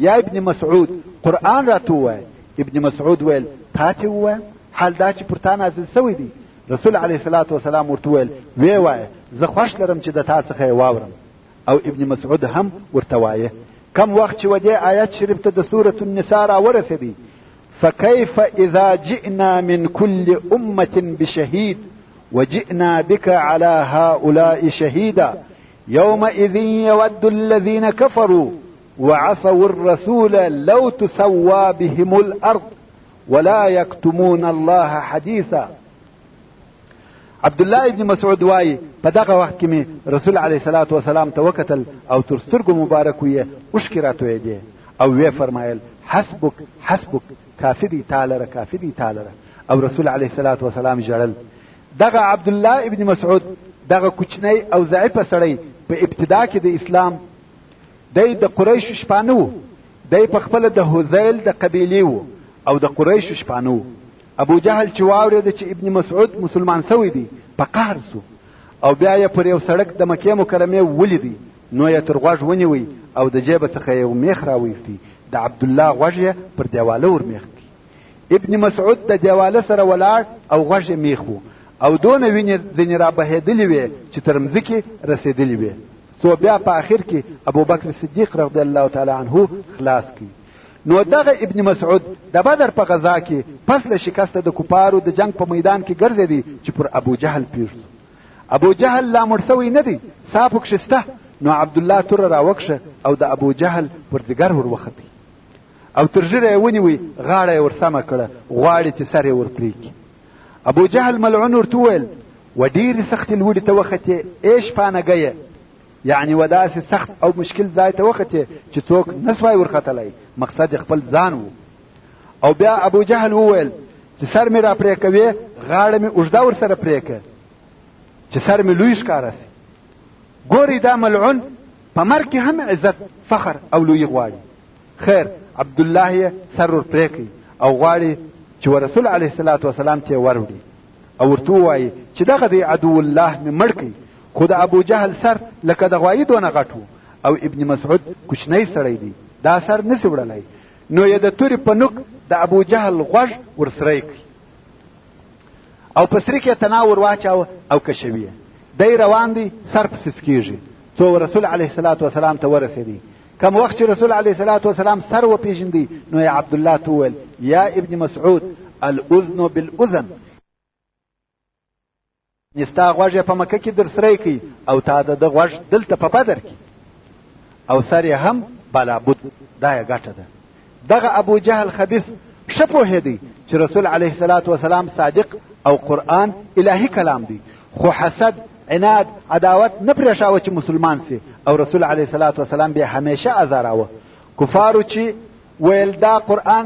یا ابن مسعود قرآن راته ووایه. ابن مسعود ویل، تا ته ووایم حال دا چې پر تا نازل سوی دی؟ رسول علیه الصلاة والسلام ورته وویل، ویې وایه، زه خوښ لرم چې د تا څخه یې واورم. او ابن مسعود هم ورته وایه. کم وخت چې ودې آیت شریف ته د سورة النساء راورسېدی، فكيف إذا جئنا من كل أمة بشهيد وجئنا بك على هؤلاء شهيدا يومئذ يود الذين كفروا وعصوا الرسول لو تسوى بهم الأرض ولا يكتمون الله حديثا. عبد الله ابن مسعود وایي، په دغه وخت کې مې رسول علیه الصلاة والسلام ته وکتل او تر سترګو مبارکو یې اوښکې راتویېدې او ویې فرمایل، حسبک حسبک، کافي دی تا لره، کافي دی تا لره. او رسول علیه الصلاة والسلام ژړل. دغه عبد الله ابن مسعود دغه کوچنی او ضعیفه سړی په ابتدا کې د اسلام دی د قریشو شپانه و. دی په خپله د هذیل د قبیلې و او د قریشو شپانه و. ابو جهل چې واورېده چې ابن مسعود مسلمان سوی دی، په قهر سو او بیا یې پر یو سړک د مکې مکرمې ولیدی، نو یې تر غوږ ونیوی او د جیبه څخه یې یو میخ راویستی، د عبدالله غوږ یې پر دیواله ورمیخ کړ. ابن مسعود د دیواله سره ولاړ او غوږ یې میخ و او دونه وینې ځینې را بهېدلې وې چې تر مځکې رسېدلې وې، څو بیا په آخر کې ابوبکر صدیق رضی الله تعالی عنه خلاص کړي. نو دغه ابن مسعود د بدر په غذا کې پس له شکسته د کفارو د جنگ په میدان کې ګرځېدی چې پر ابو جهل پېښ سو. ابو جهل لا مړ سوی نه دی، ساه پکښې سته، نو عبدالله توره راوکښه او د ابو جهل پر ځیګر ور وختی او تر ږیره یې ونیوی، غاړه یې ورسمه کړه، غواړي چې سر یې ورپرې کړي. ابو جهل ملعون ورته وویل، و ډېرې سختې لوړې ته وختې ای شپانګیه، یعنی و داسې سخت او مشکل ځای ته وختې چې څوک نه سوای ورختلی، مقصد یې خپل ځان و. او بیا ابو جهل وویل چې سر مې را پرې کوې، غاړه مې اوږده ورسره پرې که چې سر مې لوی ښکاره سي. ګورئ دا ملعون په مرګ کې هم عزت، فخر او لویي غواړي. خیر، عبدالله یې سر ور پرې کړي او غواړي چې ورسول علیه الصلاة والسلام ته یې وروړي او ورته ووایي چې دغه دی عدو الله مې مړ کړي. خو د ابو جهل سر لکه د غوایي دونه غټ و او ابن مسعود کوچنی سړی دی، دا سر نسي وړلی، نو یې د تورې په نوک د ابو جهل غوږ ورسری کړي او په سري کې تناو ور واچاوه او کشوي یې. دی روان دی، سر پسې څکېږي څو رسول علیه الصلاة والسلام ته ورسېدی. کم وخت چې رسول علیه الصلاة والسلام سر وپېژندی، نو یې عبدالله ته وویل، یا ابن مسعود الاذن بالاذن، ستا غوږ یې په مکه کې در سری کړي او تا د ده غوږ دلته په بدر کې، او سر یې هم بالابود، دا یې ګټه ده. دغه ابو جهل خبیث ښه پوهېدی چې رسول علیه الصلاة والسلام صادق او قرآن الهي کلام دی، خو حسد، عناد، عداوت نه پرېښاوه چې مسلمان سي او رسول علیه الصلاة والسلام بیا همیشه ازاراوه. کفارو چې ویل دا قرآن،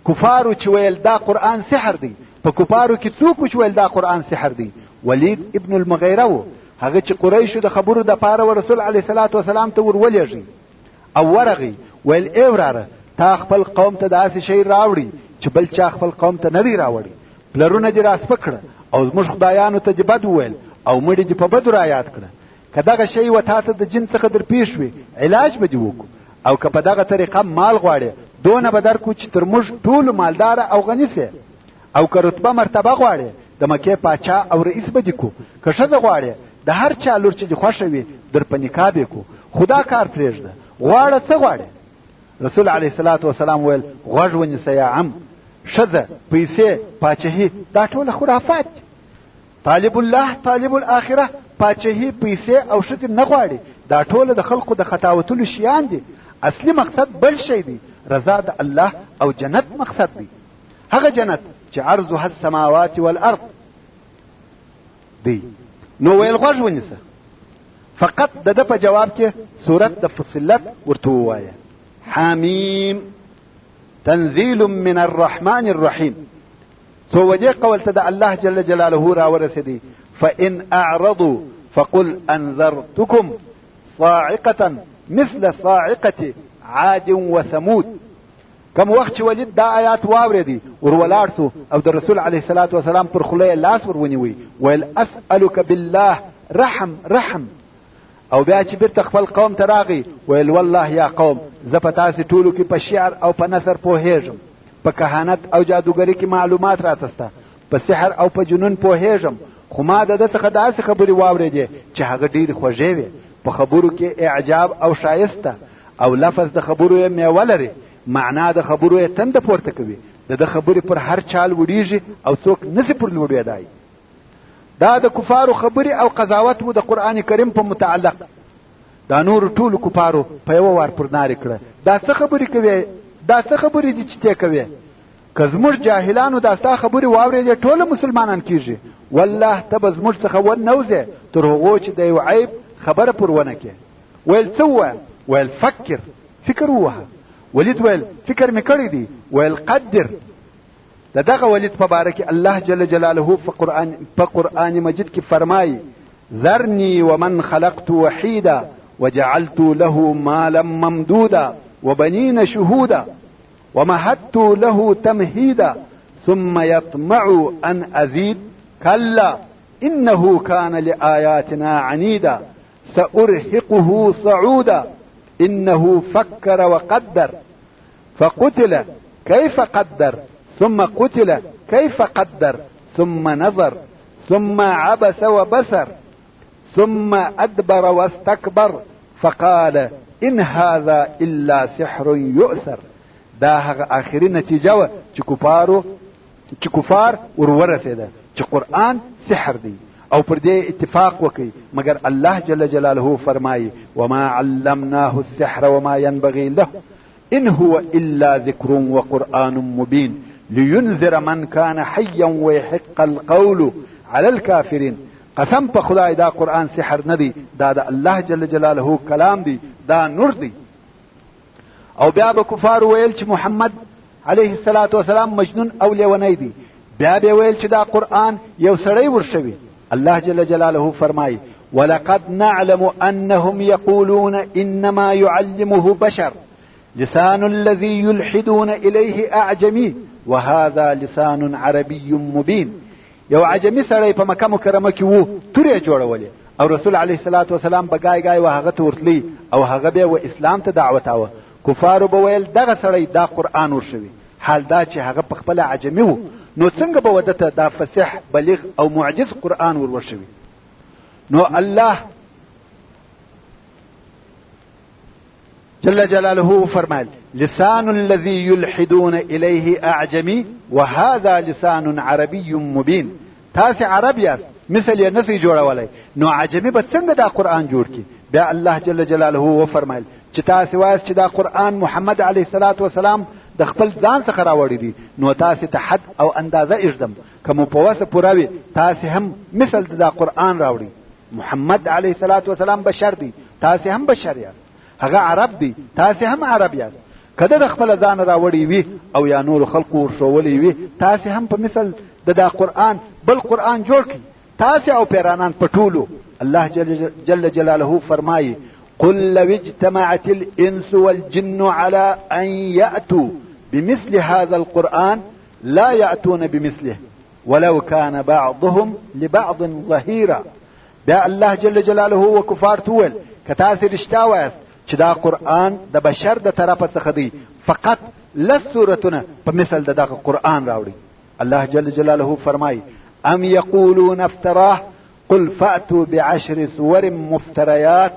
کفارو چې ویل دا قرآن سحر دی، په کفارو کې څوک چې ویل دا قرآن سحر دی؟ ولید ابن المغیره و، هغه چې قریشو د خبرو دپاره و رسول علیه الصلاة والسلام ته ور ولېږي او ورغی، ویل ای وراره، تا خپل قوم ته داسې شی راوړي چې بل چا خپل قوم ته نه دی راوړي، پلرونه دې راسپک کړه او زموږ خدایانو ته دې بد وویل او مړي دې په بدو رایاد کړه. که دغه شی و تا ته د جن څخه در پیښ وي، علاج به دې وکړو، او که په دغه طریقه مال غواړې، دونه به درکړو چې تر موږ ټولو مالداره او غني سې، او که رتبه مرتبه غواړې، د مکې پاچا او رئیس به دې کړو، که ښځه غواړې، د هر چا لور چې دې خوښه وي در په نکاح به کړو، خو دا کار پرېږده، غواړه څه غواړې؟ رسول علیه الصلاة والسلام ویل غوږ ونیسه یا عم، ښځه، پیسې، پاچهي دا ټوله خرافات دي. طالب الله طالب الاخره پاچهي، پیسې او ښځې نه غواړي، دا ټوله د خلقو د خطاوتلو شیان دي. اصلي مقصد بل شی دی، رضا د الله او جنت مقصد دی، هغه جنت چې عرضها السماوات والارض دی. نو ویل غوږ ونیسه، فقط د ده په جواب کې سورت د فصلت ورته ووایه، حامیم تنزیل من الرحمن الرحیم. څو ودې قول ته د الله جل جلاله راورسېدی، فإن أعرضوا فقل أنذرتكم صاعقة مثل صاعقة عاد وثمود. کوم وخت چې ولید دا آیات واورېدی، ور ولاړ سو او د رسول علیه الصلاة والسلام پر خوله یې لاس ور ونیوی، ویل اسألک بالله رحم رحم. او بیا چې بیرته خپل قوم ته راغی، ویل والله یا قوم، زه په تاسې ټولو کې په شعر او په نثر پوهېږم، په کهانت او جادوګري کې معلومات راته سته، په سحر او په جنون پوهېږم، خو ما د ده څخه داسې خبرې واورېدې چې هغه ډېرې خوږې وې، په خبرو کې اعجاب او ښایست ده، او لفظ د خبرو یې میوه لري، معنا د خبرو یې تنده پورته کوي، د ده خبرې پر هر چا لوړېږي او څوک نسي پر لوړېدای. دا د کفارو خبرې او قضاوت و د قرآن کریم په متعلق. دا نورو ټولو کفارو په یوه وار پر نارې کړه، دا څه خبرې کوې؟ دا څه خبرې دي چې تې کوې؟ که زموږ جاهلانو دا ستا خبرې واورېدې، ټوله مسلمانان کیږي، والله ته به زموږ څخه ونه وځې تر هغو چې د یو عیب خبره پر ونه کړې. ویل څه ووایم؟ ویل فکر، فکر ووهه. ولید ویل فکر مې کړی دی. ویل قدر. د دغه ولید په باره کې الله جل جلاله په قرآن مجید کې فرمایي، ذرني ومن خلقت وحیدا وجعلت له مالا ممدودا وبنين شهودا ومهدت له تمهيدا ثم يطمع أن أزيد كلا إنه كان لآياتنا عنيدا سأرهقه صعودا إنه فكر وقدر فقتل كيف قدر ثم قتل كيف قدر ثم نظر ثم عبس وبسر ثم أدبر واستكبر فقال إن هذا إلا سحر يؤثر. دا هغه آخري نتیجه وه چې کفار ور ورسېده چې قرآن سحر دی او پر دې اتفاق وکړي، مګر الله جل جلاله فرمایي وما علمناه السحر وما ينبغي له إن هو إلا ذكر وقرآن مبين لينذر من كان حيا ويحق القول على الكافرين. قسم په خدای دا قرآن سحر نه دی، دا د الله جل جلاله کلام دی، دا نور دی. او بیا به کفار ویل چې محمد علیه الصلاة والسلام مجنون او لیونی دی. بیا به ویل چې دا قرآن یو سړی ورشوي. الله جل جلاله فرمایي ولقد نعلم أنهم يقولون إنما يعلمه بشر لسان الذي يلحدون إليه أعجمي وهذا لسان عربي مبين. یو عجمي سړی په مکه مکرمه کې وو، تورې جوړولې او رسول علیه الصلاة والسلام به ګای ګای و هغه ته ورتلی او هغه به و اسلام ته دعوتاوه. کفارو به ویل دغه سړی دا قرآن ورښوي، حال دا چې هغه په خپله عجمي و، نو څنګه به وده ته دا فصیح بلیغ او معجز قرآن ور وښوي؟ نو الله جل جلاله فرمایل لسان الذي يلحدون إليه أعجمي وهذا لسان عربي مبين. تاسې عرب یاست، مثل یې نسئ جوړولی، نو عجمي به څنګه دا قرآن جوړ کړي؟ بیا الله جل جلاله وفرمایل چې تاسې وایاست چې دا قرآن محمد علیه الصلاة والسلام د خپل ځان څخه راوړی دی، نو تاسې ته حد او اندازه ایږدم، که مو په وسه پوره وي تاسې هم مثل د دا قرآن راوړئ. محمد علیه الصلاة والسلام بشر دی، تاسې هم بشر یاست. هغه عرب دی، تاسې هم عرب یاست. که ده د خپله ځانه راوړی وي او یا نورو خلقو ورښوولی وي، تاسې هم په مثل د دا قرآن بل قرآن جوړ کړئ، تاسې او پیرانان په ټولو. الله جل, جل جلاله فرمایي: قل لو اجتمعت الانس والجن على ان يأتوا بمثل هذا القرآن لا يأتون بمثله ولو كان بعضهم لبعض ظهيرا. بیا الله جل جلاله و کفار ته وویل: که تاسې رښتیا وایاست چې دا قرآن د بشر د طرفه څخه دی، فقط لس سورتونه په مثل د دغه قرآن راوړي. الله جل جلاله فرمایي: ام یقولون افتراه قل فأتوا بعشر سور مفتريات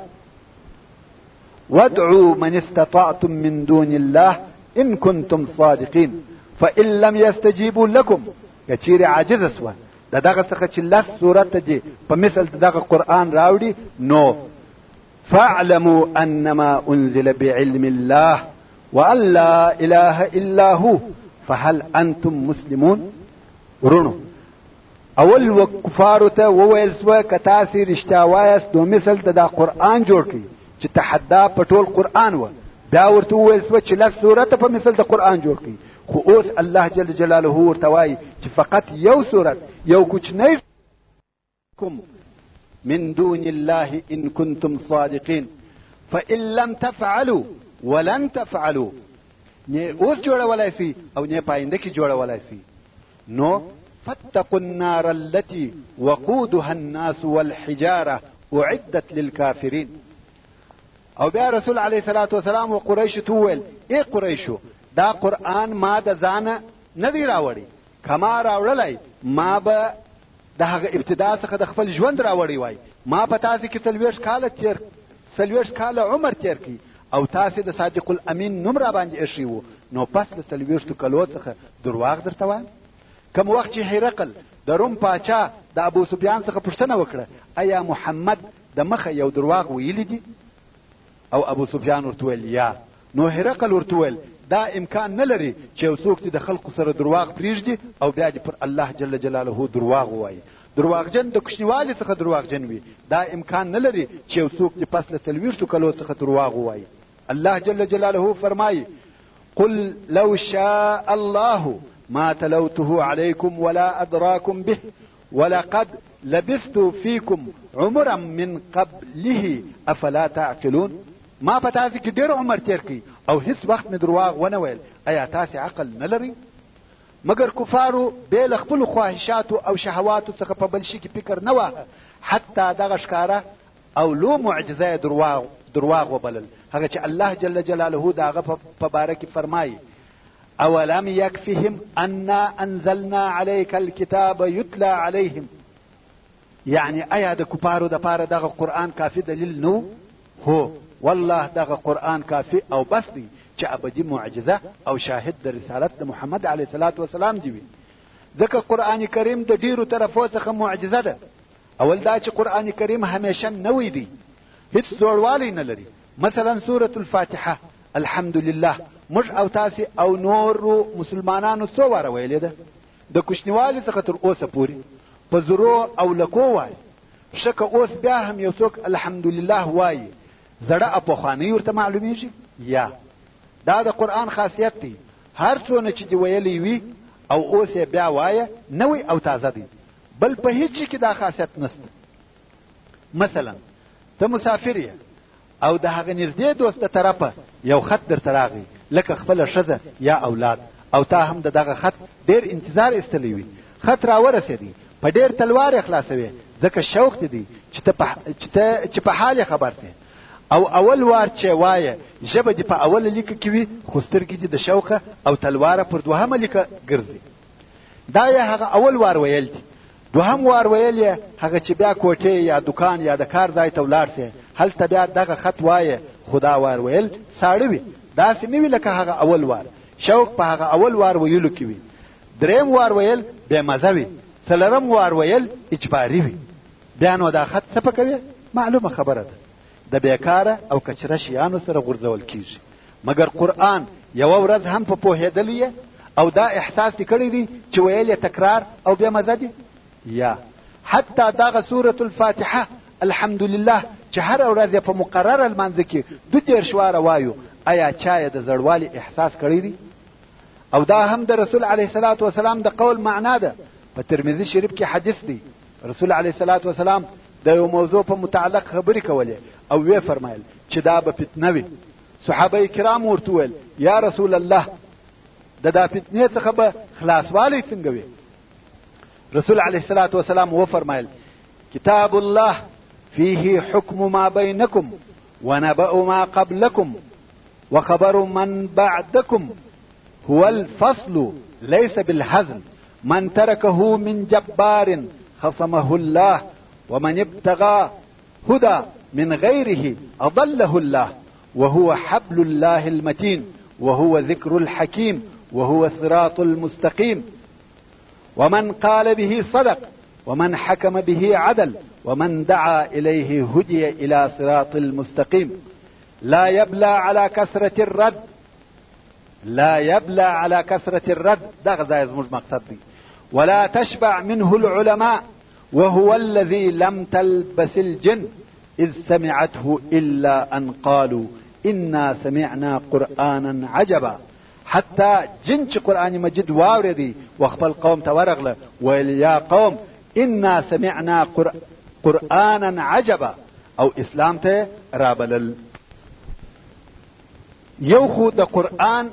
وادعوا من استطعتم من دون الله إن كنتم صادقين فإن لم يستجيبوا لكم. که چیرې عاجز سوه د دغه څخه چې لس سورته دي په مثل د دغه قرآن راوړي، نو فاعلموا انما انزل بعلم الله وان لا اله الا هو فهل انتم مسلمون. ورونو، اول و کفارو ته وویل سوه که تاسې رښتیا وایاست نو مثل د دا قرآن جوړ کړئ، چې تحدا په ټول قرآن وه. بیا ورته وویل سوه چې لس سورته په مثل د قرآن جوړ کړئ، خو اوس الله جل جلاله ورته وایي چې فقط یو سورت، یو کوچنی من دون الله إن كنتم صادقين فإن لم تفعلوا ولن تفعلوا. نه اوس جوړولای سي او نه پاینده کې جوړولای سي، نو فاتقوا النار التي وقودها الناس والحجارة أعدت للكافرين. او بیا رسول علیه الصلاة والسلام و قریش ته وویل: ای قریشو، دا قرآن ما د ځانه نه دی راوړی، که ما راوړلی ما به د هغه ابتدا څخه د خپل ژوند راوړی وای. ما په تاسې کې 40 کاله عمر تېر کړي او تاسې د صادق الامین نوم را باندې ایښی وو، نو پس له 40 کلو څخه درواغ درته وایم؟ کوم وخت چې هرقل د روم پاچا د ابو سفیان څخه پوښتنه وکړه: ایا محمد د مخه یو درواغ ویلي دي؟ او ابو سفیان ورته ویل: یا. نو هرقل ورته وویل: دا امکان نه لري چې یو څوک دې د خلکو سره درواغ پرېږدي او بیا دې پر الله جل جلاله درواغ ووایي. درواغجن د کوچنیوالي څخه درواغجن وي، دا امکان نه لري چې یو څوک دې پس له 40 کلو څخه درواغ ووایي. الله جل جلاله فرمایي: قل لو شاء الله ما تلوته عليكم ولا أدراكم به ولقد لبثت فيكم عمرا من قبله افلا تعقلون. ما په تاسې کې ډېر عمر تېر کړي او هیڅ وخت مې درواغ ونه ویل، ایا تاسې عقل نه لرئ؟ مګر کفارو بې له خپلو خواهشاتو او شهواتو څخه په بل شي کې فکر نه واهه، حتی دغه ښکاره او لو معجزه یې درواغ وبلل، هغه چې الله جل جلاله د هغه په باره کې فرمایي: اولم یکفهم انا انزلنا علیک الکتاب یتلی علیهم. یعنی ایا د کفارو دپاره دغه قرآن کافي دلیل نه؟ هو والله، دغه قرآن کافي او بس دی چې ابدي معجزه او شاهد د رسالت د محمد علیه الصلاة والسلام دی وي، ځکه قرآن کریم د ډیرو طرفو څخه معجزه ده. اول دا چې قرآن کریم همیشه نوی دی، هیڅ زوړوالی نه لري. مثلا سورة الفاتحه الحمدلله موږ او تاسې او نورو مسلمانانو څو واره ویلې ده، د کوچنیوالي څخه تر اوسه پورې په زرو او لکو وایي. ښه که اوس بیا هم یو څوک الحمدلله وایي، زړه او پخوانۍ ورته معلومیږي؟ یا دا د قرآن خاصیت دی، هر څونه چې دې ویلی وي او اوس یې بیا وایه، نوی او تازه دی. بل په هیڅ شي کې دا خاصیت نشته. مثلا ته مسافر یې او د هغه نږدې دوست د طرفه یو خط درته راغی، لکه خپله ښځه یا اولاد، او تا هم د دغه خط ډېر انتظار ایستلی وي. خط راورسېدی، په ډېر تلوار یې خلاصوې، ځکه شوق دې دی چې په حال یې خبر سې. او اول وار چې وایې، ژبه دې په اوله لیکه کې وي، خو سترګې دې د شوقه او تلواره پر دوهمه لیکه ګرځي. دا یې هغه اول وار ویل دي. دوهم وار ویل یې هغه چې بیا کوټې یا دکان یا د کار ځای ته ولاړ سې، هلته بیا دغه خط وایې، خو دا وار ویل ساړه وي، داسې نه وي لکه هغه اول وار. شوق په هغه اول وار ویلو کې وي. دریم وار ویل بې مزه وي. څلورم وار ویل اجباري وي. بیا نو دا خط څه په کوې؟ معلومه خبره ده، د بیکاره او کچره شیانو سره غورځول کیږي. مګر قرآن یوه ورځ هم په پوهېدلی او دا احساس دې کړی دی چې ویل یې تکرار او بې مزه دي؟ یا حتی دغه سورة الفاتحه الحمدلله چې هره ورځ یې په مقرره لمانځه کې 32 واره وایو، ایا چا یې د زړوالي احساس کړی دی؟ او دا هم د رسول علیه الصلاة والسلام د قول معنا ده. په ترمذي شریف کې حدیث دی، رسول علیه الصلاة والسلام د یو موضوع په متعلق خبرې کولې او ویې فرمایل چې دا به فتنه وي. صحابه کرام ورته وویل، یا رسول الله، د دا فتنې څخه به خلاصوالی څنګه وي؟ رسول علیه الصلاة والسلام وفرمایل، کتاب الله فيه حکم ما بینکم ونبأ ما قبلكم وخبر من بعدكم، هو الفصل ليس بالهزل، من تركه من جبار خصمه الله، ومن ابتغى هدى من غيره أضله الله، وهو حبل الله المتين، وهو ذكر الحكيم، وهو صراط المستقيم، ومن قال به صدق، ومن حكم به عدل، ومن دعا إليه هدي إلى صراط المستقيم، لا يبلى على كثرة الرد، لا يبلى على كثرة الرد، دغه ځای زموږ مقصد دی، ولا تشبع منه العلماء، وهو الذي لم تلبس الجن إذ سمعته إلا أن قالوا إنا سمعنا قرآنا عجبا. حتی جن چې قرآن مجید واورېدی و خپل قوم ته ورغله، ویل یا قوم إنا سمعنا قرآنا عجبا، او اسلام ته رابلل. یو خو د قرآن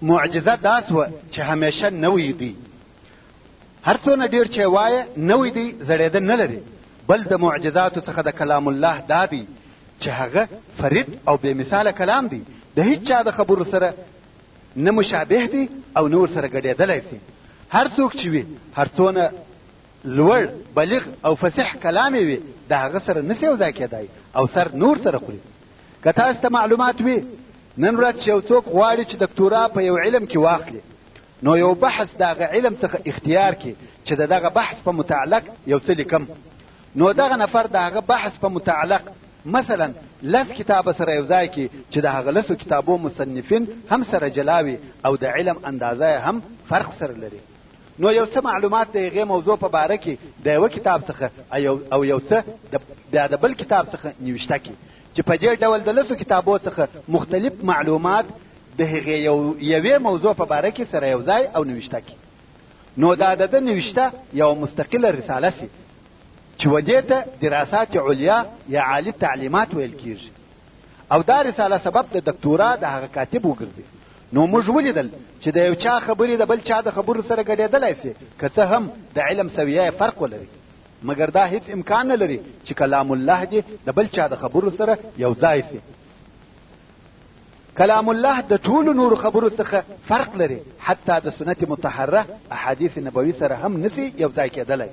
معجزه دا سوه چې همیشه نوی دی، هر څونه ډېر چې وایه نوی دی، زړېده نه لري. بل د معجزاتو څخه د کلام الله دا دی چې هغه فرید او بې مثاله کلام دی، د هیڅ چا د خبرو سره نه مشابه دی او نه ورسره ګډېدلی سي. هر څوک چې وي، هر څونه لوړ، بلیغ او فصیح کلام یې وي، د هغه سره نه سي یو ځای کېدای او سر نور سره خوري. که تاسو ته معلومات وي، نن ورځ چې یو څوک غواړي چې دکتورا په یو علم کې واخلي، نو یو بحث د هغه علم څخه اختیار کړي چې د دغه بحث په متعلق یو څه لیکم، نو دغه نفر د هغه بحث په متعلق مثلا لس کتابه سره یو ځای کړي چې د هغه لسو کتابو مصنفین هم سره جلا وي او د علم اندازه یې هم فرق سره لري. نو یو څه معلومات د هغې موضوع په باره کې د یوه کتاب څخه او یو څه بیا د بل کتاب څخه نوشته کړي، چې په دې ډول د لسو کتابو څخه مختلف معلومات د هغې یوې موضوع په باره کې سره یو ځای او نوشته کړي. نو دا د ده نوشته یوه مستقله رساله سي چې و دې ته دراسات علیا یا عالي تعلیمات ویل کیږي، او دا رساله سبب د دکتورا د هغه کاتب وګرځي. نو موږ ولیدل چې د یو چا خبرې د بل چا د خبرو سره ګډېدلی سي، که څه هم د علم سویه یې فرق ولري، مګر دا هیڅ امکان نه لري چې کلام الله دې د بل چا د خبرو سره یو ځای سي. کلام الله د ټولو نورو خبرو څخه فرق لري، حتی د سنت مطهره احادیث نبوي سره هم نسي یو ځای کېدلی.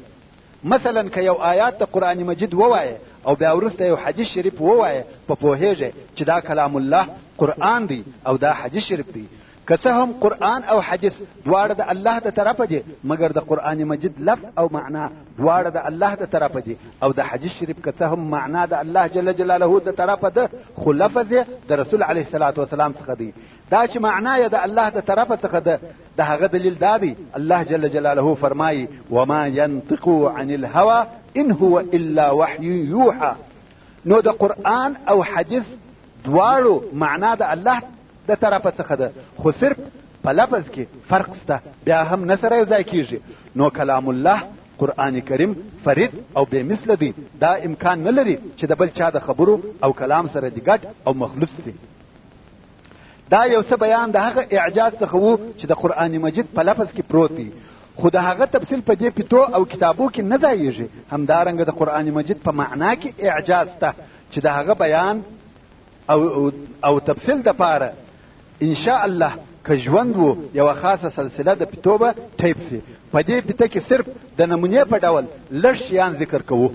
مثلا که یو آیات د قرآن مجید ووایې او بیا وروسته یو حدیث شریف ووایې، په پوهېږې چې دا کلام الله قرآن دی او دا حدیث شریف دی. که څه هم قرآن او حدیث دواړه د الله د طرفه دي، مګر د قرآن مجید لفظ او معنا دواړه د الله د طرفه دي، او د حدیث شریف که څه هم معنا د الله جل جلاله د طرفه ده، خو لفظ یې د رسول علیه الصلاة والسلام څخه دی. دا چې معنا یې د الله د طرفه څخه ده، د هغه دلیل دا دی، الله جل جلاله فرمایي وما ينطق عن الهوى ان هو الا وحي یوحى. نو د قرآن او حدیث دواړو معنا د الله د طرفه څخه ده، خو صرف په لفظ کې فرق سته، بیا هم نه سره یو ځای کیږي. نو کلام الله قرآن کریم فرید او بې مثله دی، دا امکان نه لري چې د بل چا د خبرو او کلام سره دې ګډ او مخلوط سي. دا یو څه بیان د هغه اعجاز څخه وو چې د قرآن مجید په لفظ کې پروت دی، خو د هغه تفصیل په دې پیتو او کتابو کې نه ځایږي. همدارنګه د قرآن مجید په معنا کې اعجاز سته چې د هغه بیان او تفصیل دپاره ان شاء الله که ژوند وو یوه خاصه سلسله د پیتو به ټیپ سي. په دې پیته کې صرف د نمونې په ډول لږ شیان ذکر کوو.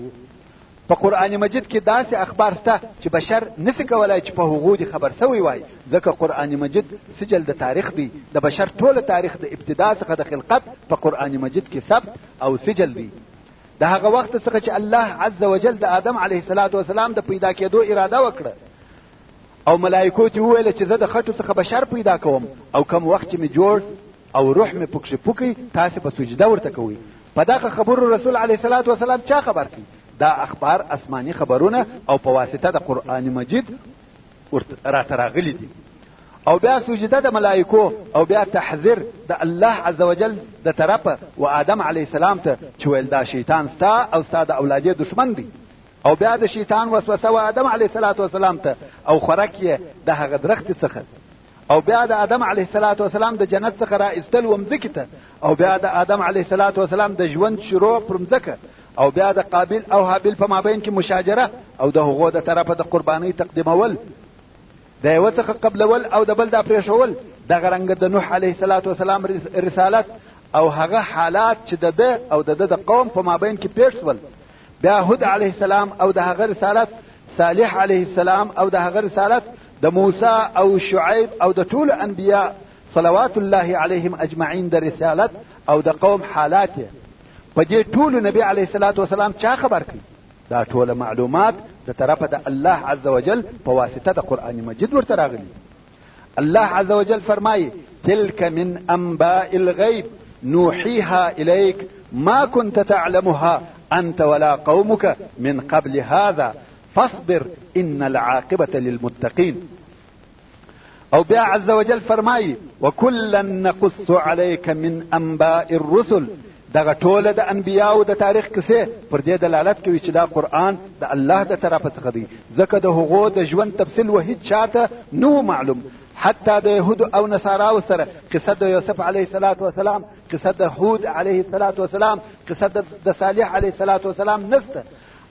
په قرآن مجید کې داسې اخبار سته چې بشر نسي کولای چې په هغو دې خبر سوی وای، ځکه قرآن مجید سجل د تاریخ دی، د بشر ټوله تاریخ د ابتدا څخه د خلقت په قرآن مجید کې ثبت او سجل دی. د هغه وخت څخه چې الله عز وجل د آدم علیه السلام د پیدا کېدو اراده وکړه او ملایکو ته وویل چې زه د خټو څخه بشر پیدا کوم او کوم وخت چې مې جوړ او روح مې پکښې پوکي تاسې به سجده ورته کوئ. په دغه خبرو رسول علیه الصلاة والسلام چا خبر کړي؟ دا اخبار آسماني خبرونه او په واسطه د قرآن مجید راته راغلي دي. او بیا سجده د ملائکو، او بیا تحذیر د الله عز وجل د طرفه و آدم علیه السلام ته چې ویل دا شیطان ستا او ستا د اولادې دښمن دی. او بیا د شیطان وسوسه و آدم علیه السلام ته او خوراک یې د هغه درختې څخه. او بیا د آدم علیه السلام د جنت څخه را ایستل و مځکې ته. او بیا د آدم علیه السلام د ژوند شروع پر مځکه. او بیا د قابیل او هابیل په مابین کې مشاجره او د هغو د طرفه د قربانۍ تقدیمول، د یوه څخه قبلول او د بل دا پرېښول. دغه رنګه د نوح علیه السلام رسالت او هغه حالات چې د ده او د ده د قوم په مابین کې پېښ سول. بیا هود علیه السلام او د هغه رسالت، صالح علیه السلام او د هغه رسالت، د موسی او شعیب او د ټولو انبیا صلوات الله علیهم اجمعین د رسالت او د قوم حالات یې په دې ټولو نبی علیه الصلاة والسلام چا خبر کړي؟ دا ټوله معلومات د طرفه د الله عز وجل په واسطه د قرآن مجید ورته راغلي. الله عز وجل فرمایي: تلك من انباء الغیب نوحيها إليك ما كنت تعلمها أنت ولا قومك من قبل هذا فاصبر إن العاقبة للمتقين. او بیا عز وجل فرمایي: وکلا نقص عليك من انباء الرسل. دغه ټوله د انبیاو د تاریخ کیسې پر دې دلالت کوي چې دا قرآن د الله د طرفه څخه دی، ځکه د هغو د ژوند تفصیل و هیڅ چاته نه معلوم. حتی د یهودو او نصاراو سره قصه د یوسف علیه السلام، قصه د هود علیه السلام، قصه د صالح علیه السلام نسته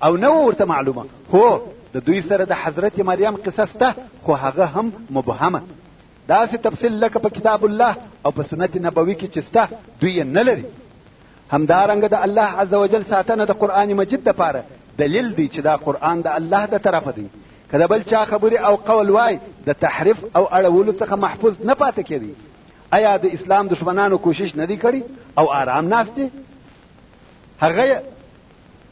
او نه ورته معلومه. هو د دوی سره د حضرت مریم قصه سته، خو هغه هم مبهمه. داسې تفصیل لکه په کتاب الله او په سنت نبوي کې چې سته دوی یې نه لري. همدارنګه د الله عز وجل ساتنه د قرآن مجید دپاره دلیل دی چې دا قرآن د الله د طرفه دی. که د بل چا خبرې او قول وای د تحریف او اړولو څخه محفوظ نه پاتې کېدی. ایا د اسلام دښمنانو کوشش نه دی کړی او آرام ناست دي؟ هغه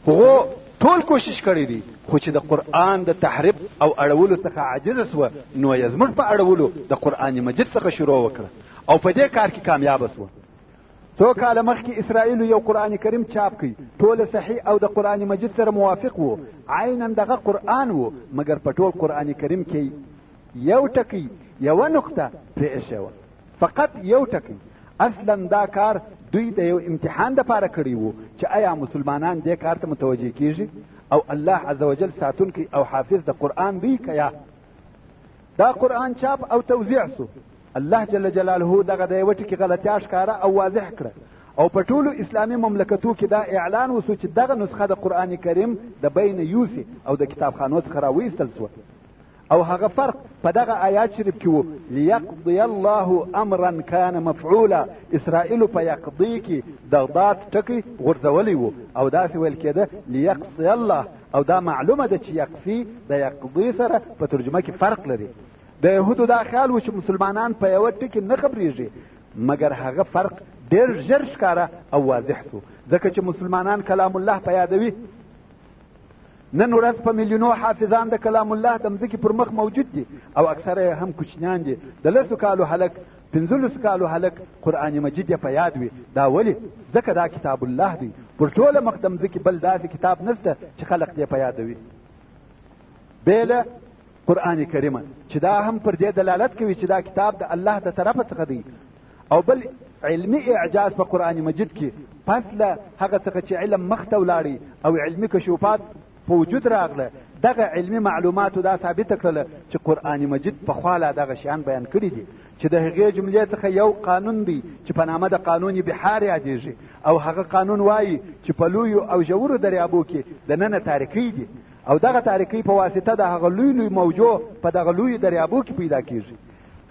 هغو ټول کوشش کړی دی، خو چې د قرآن د تحریف او اړولو څخه عاجز سوه نو یې زموږ په اړولو د قرآن مجید څخه شروع وکړه او په دې کار کې کامیابه سوه. څو کاله مخکې اسرائیلو یو قرآن کریم چاپ کړ، ټوله صحیح او د قرآن مجید سره موافق وو، عینا دغه قرآن وو، مګر په ټول قرآن کریم کې یو ټکی، یوه نقطه پرې ایښې وه، فقط یو ټکی. اصلا دا کار دوی د یو امتحان دپاره کړی وو چې ایا مسلمانان دې کار ته متوجه کیږي او الله عز وجل ساتونکی او حافظ د قرآن دی که یا. دا قرآن چاپ او توزیع سو. الله جل جلاله دغه د یوه ټکي غلطیا ښکاره او واضح کړه او په ټولو اسلامي مملکتو کې دا اعلان وسو چې دغه نسخه د قرآن کریم د بین یوسي او د کتابخانو څخه راویستل سوه. او هغه فرق په دغه آیات شریف کې وو: لیقضی الله امرا کان مفعولا. اسرائیلو په یقضي کې د ضاد ټکی غورځولی وو او داسې ویل کېده لیقصی الله، او دا معلومه ده چې یقصي د یقضي سره په ترجمه کې فرق لري. د یهودو دا خیال و چې مسلمانان په یوه ټکي نه خبرېږي، مګر هغه فرق ډېر ژر ښکاره او واضح سو، ځکه چې مسلمانان کلام الله په یادوي. نن ورځ په میلیونو حافظان د کلام الله د مځکې پر مخ موجود دي او اکثره یې هم کوچنیان دي. د لسو کالو هلک، پنځلسو کالو هلک قرآن مجید یې په یاد وي. دا ولې؟ ځکه دا کتاب الله دی. پر ټوله مخ د مځکې بل داسې کتاب نسته چې خلق دې په یادوي بې له قرآن کریمه، چې دا هم پر دې دلالت کوي چې دا کتاب د الله د طرفه څخه دی. او بل علمي اعجاز په قرآن مجید کې پس له هغه څخه چې علم مخته ولاړی او علمي کشوفات په وجود راغله، دغه علمي معلوماتو دا ثابته کړله چې قرآن مجید پخوا لا دغه شیان بیان کړي دي، چې د هغې جملې څخه یو قانون دی چې په نامه د قانون بحار یادېږي، او هغه قانون وایي چې په لویو او ژورو دریابو کې دننه تاریکۍ دي، او دغه تاریکۍ په واسطه د هغه لوی لوی موجو په دغه لویو دریابو کې پیدا کیږي.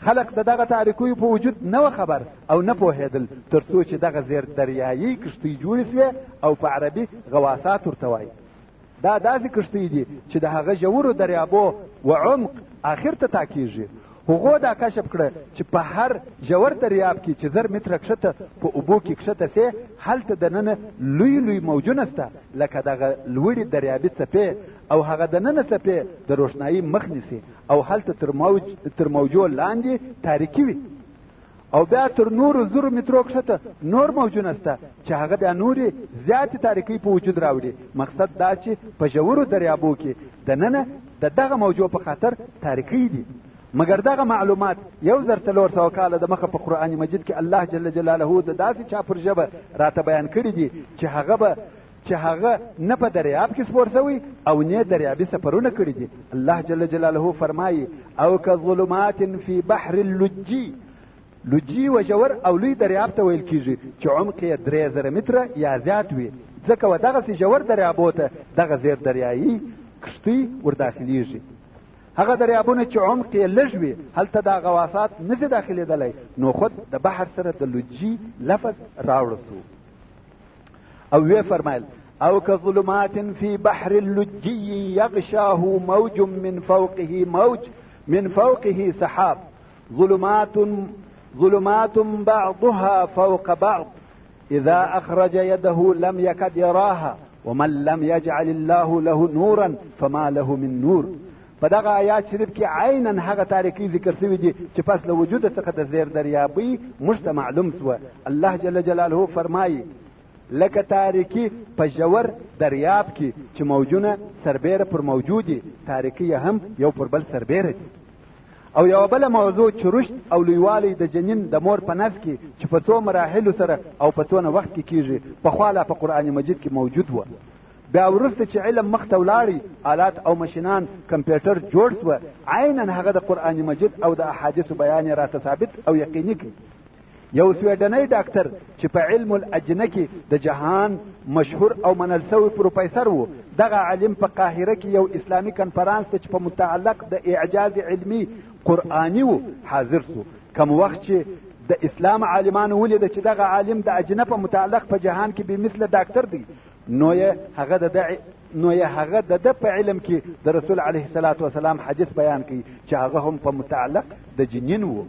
خلق د دغه تاریکیو په وجود نه وه خبر او نه پوهېدل تر څو چې دغه زیر دریایي کښتۍ جوړې سوې او په عربي غواصات ورته وایي. دا داسې کښتۍ دي چې د هغه ژورو دریابو و عمق آخر ته تاکیږي. هغو دا کشف کړه چې په هر ژور دریاب کې چې 1000 متره کښته په اوبو کې کښته سې، هلته دننه لوی لوی موجونه سته لکه دغه لوړې دریابي څپې، او هغه دننه څپې د روښنایي مخ نیسي او هلته تر موجو لاندې تاریکي وي. او بیا تر نورو 1000 مترو کښته نور موجونه سته چې هغه بیا نورې زیاتې تاریکۍ په وجود راوړي. مقصد دا چې په ژورو دریابو کې دننه د دغه موجو په خاطر تاریکۍ دي. مګر دغه معلومات 1400 کاله د مخه په قرآن مجید کې الله جل جلاله د داسې چا پر ژبه راته بیان کړي دي چې هغه نه په دریاب کې سپور سوی او نه دریابي سفرونه کړي دي. الله جل جلاله فرمایي: او کظلمات فی بحر اللجي. لجي و ژور او لوی دریاب ته ویل کیږي چې عمق یې 3000 متره یا زیات وي، ځکه و دغسې ژور دریابو ته دغه زیر دریایي کښتۍ ورداخلیږي. هغه دریابونه چې عمق یې لږ وي هلته دا غواصات نه سي داخلېدلی، نو خود د بحر سره د لجي لفظ راوړل سو. او ویې فرمایل: او کظلمات فی بحر اللجي یغشاه موج من فوقه موج من فوقه سحاب ظلمات ظلمات بعضها فوق بعض إذا أخرج يده لم يكد يراها ومن لم يجعل الله له نورا فما له من نور. په دغه آیات شریف کې عینا هغه تاریکۍ ذکر سوي دي چې پس له وجوده څخه د زیر دریابۍ موږ ته معلوم سوه. الله جل جلاله فرمایي: لکه تاریکي په ژور دریاب کې چې موجونه سربېره پر موجود دي، تاریکۍ هم یو پر بل سربېره دي. او یوه بله موضوع چې رشد او لویوالی د جنین د مور په نس کې چې په څو مراحلو سره او په څونه وخت کې کیږي، پخوا لا په قرآن مجید کې موجود وه. بیا وروسته چې علم مخته ولاړی، آلات او مشینان کمپیوټر جوړ سوه، عینا هغه د قرآن مجید او د احادیثو بیان یې راته ثابت او یقیني کړي. یو سویډنی ډاکټر چې په علم الاجنه کې د جهان مشهور او منل سوی پروفیسر و، دغه عالم په قاهره کې یو اسلامي کنفرانس ته چې په متعلق د اعجاز علمي قرآني و حاضر سو. کم وخت چې د اسلام عالمانو ولیده چې دغه عالم د اجنه په متعلق په جهان کې بې مثله ډاکټر دی، نو یې هغه د ده په علم کې د رسول علیه الصلاة والسلام حدیث بیان کړي چې هغه هم په متعلق د جنین و.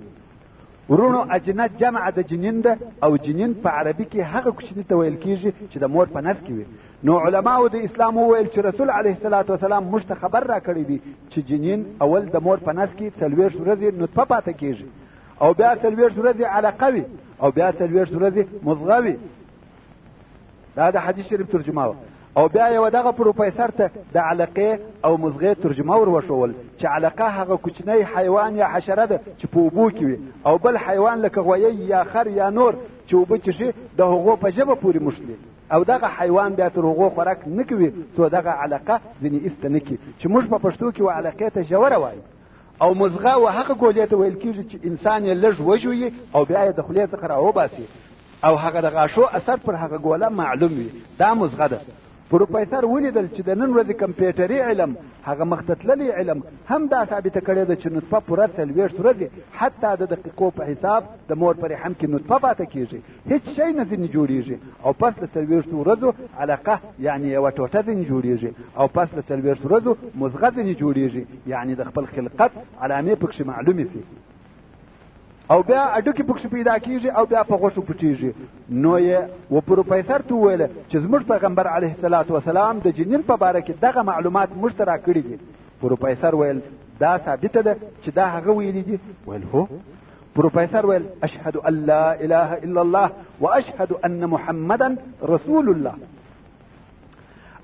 وروڼو، اجنه جمع د جنین ده او جنین په عربي کې هغه کوچني ته ویل کیږي چې د مور په نس کې وي. نو علماو د اسلام وویل چې رسول علیه الصلاة والسلام موږ ته خبر راکړی دی چې جنین اول د مور په نس کې 40 ورځې نطفه پاته کیږي، او بیا 40 ورځې علقه وي، او بیا 40 ورځې مضغه وي. دا د حدیث شریف ترجمه وه. او بیا یوه دغه پروفیسر ته د علقې او مضغې ترجمه ور وښول چې علقه هغه کوچنی حیوان یا حشره ده چې په اوبو کې وي، او بل حیوان لکه غویی یا خر یا نور چې اوبه چښي د هغو په ژبه پورې مښلي، او دغه حیوان بیا تر هغو خوراک نه کوي څو دغه علقه ځینې ایسته نه کړي، چې موږ په پښتو کې و علقې ته ژوره وایو. او مضغه و هغه ګولې ته ویل کېږي چې انسان یې لږ وژويي او بیا یې د خولې څخه راوباسي، او هغه د غاښو اثر پر هغه ګوله معلوم وي، دا مضغه ده. پروفیسر ولیدل چې د نن ورځې کمپیوټري علم، هغه مخته تللی علم هم دا ثابته کړې ده چې نطفه پوره 40 ورځې حتی د دقیقو په حساب د مور په رحم کې نطفه پاته کیږي، هیڅ شی نه ځینې جوړیږي، او پس له 40 ورځو علقه یعنې یوه ټوټه ځینې جوړیږي، او پس له 40 ورځو مضغه ځینې جوړیږي، یعنې د خپل خلقت علامې پکښې معلومې سي، او بیا هډوکي پکښې پیدا کیږي، او بیا په غوښو پټیږي. نو یې و پروفیسر ته وویل چې زموږ پیغمبر علیه الصلاة والسلام د جنین په باره کې دغه معلومات موږ ته راکړي دي. پروفیسر ویل دا ثابته ده چې دا هغه ویلي دي؟ ویل هو. پروفیسر ویل اشهد ان لا اله الا الله واشهد ان محمدا رسول الله.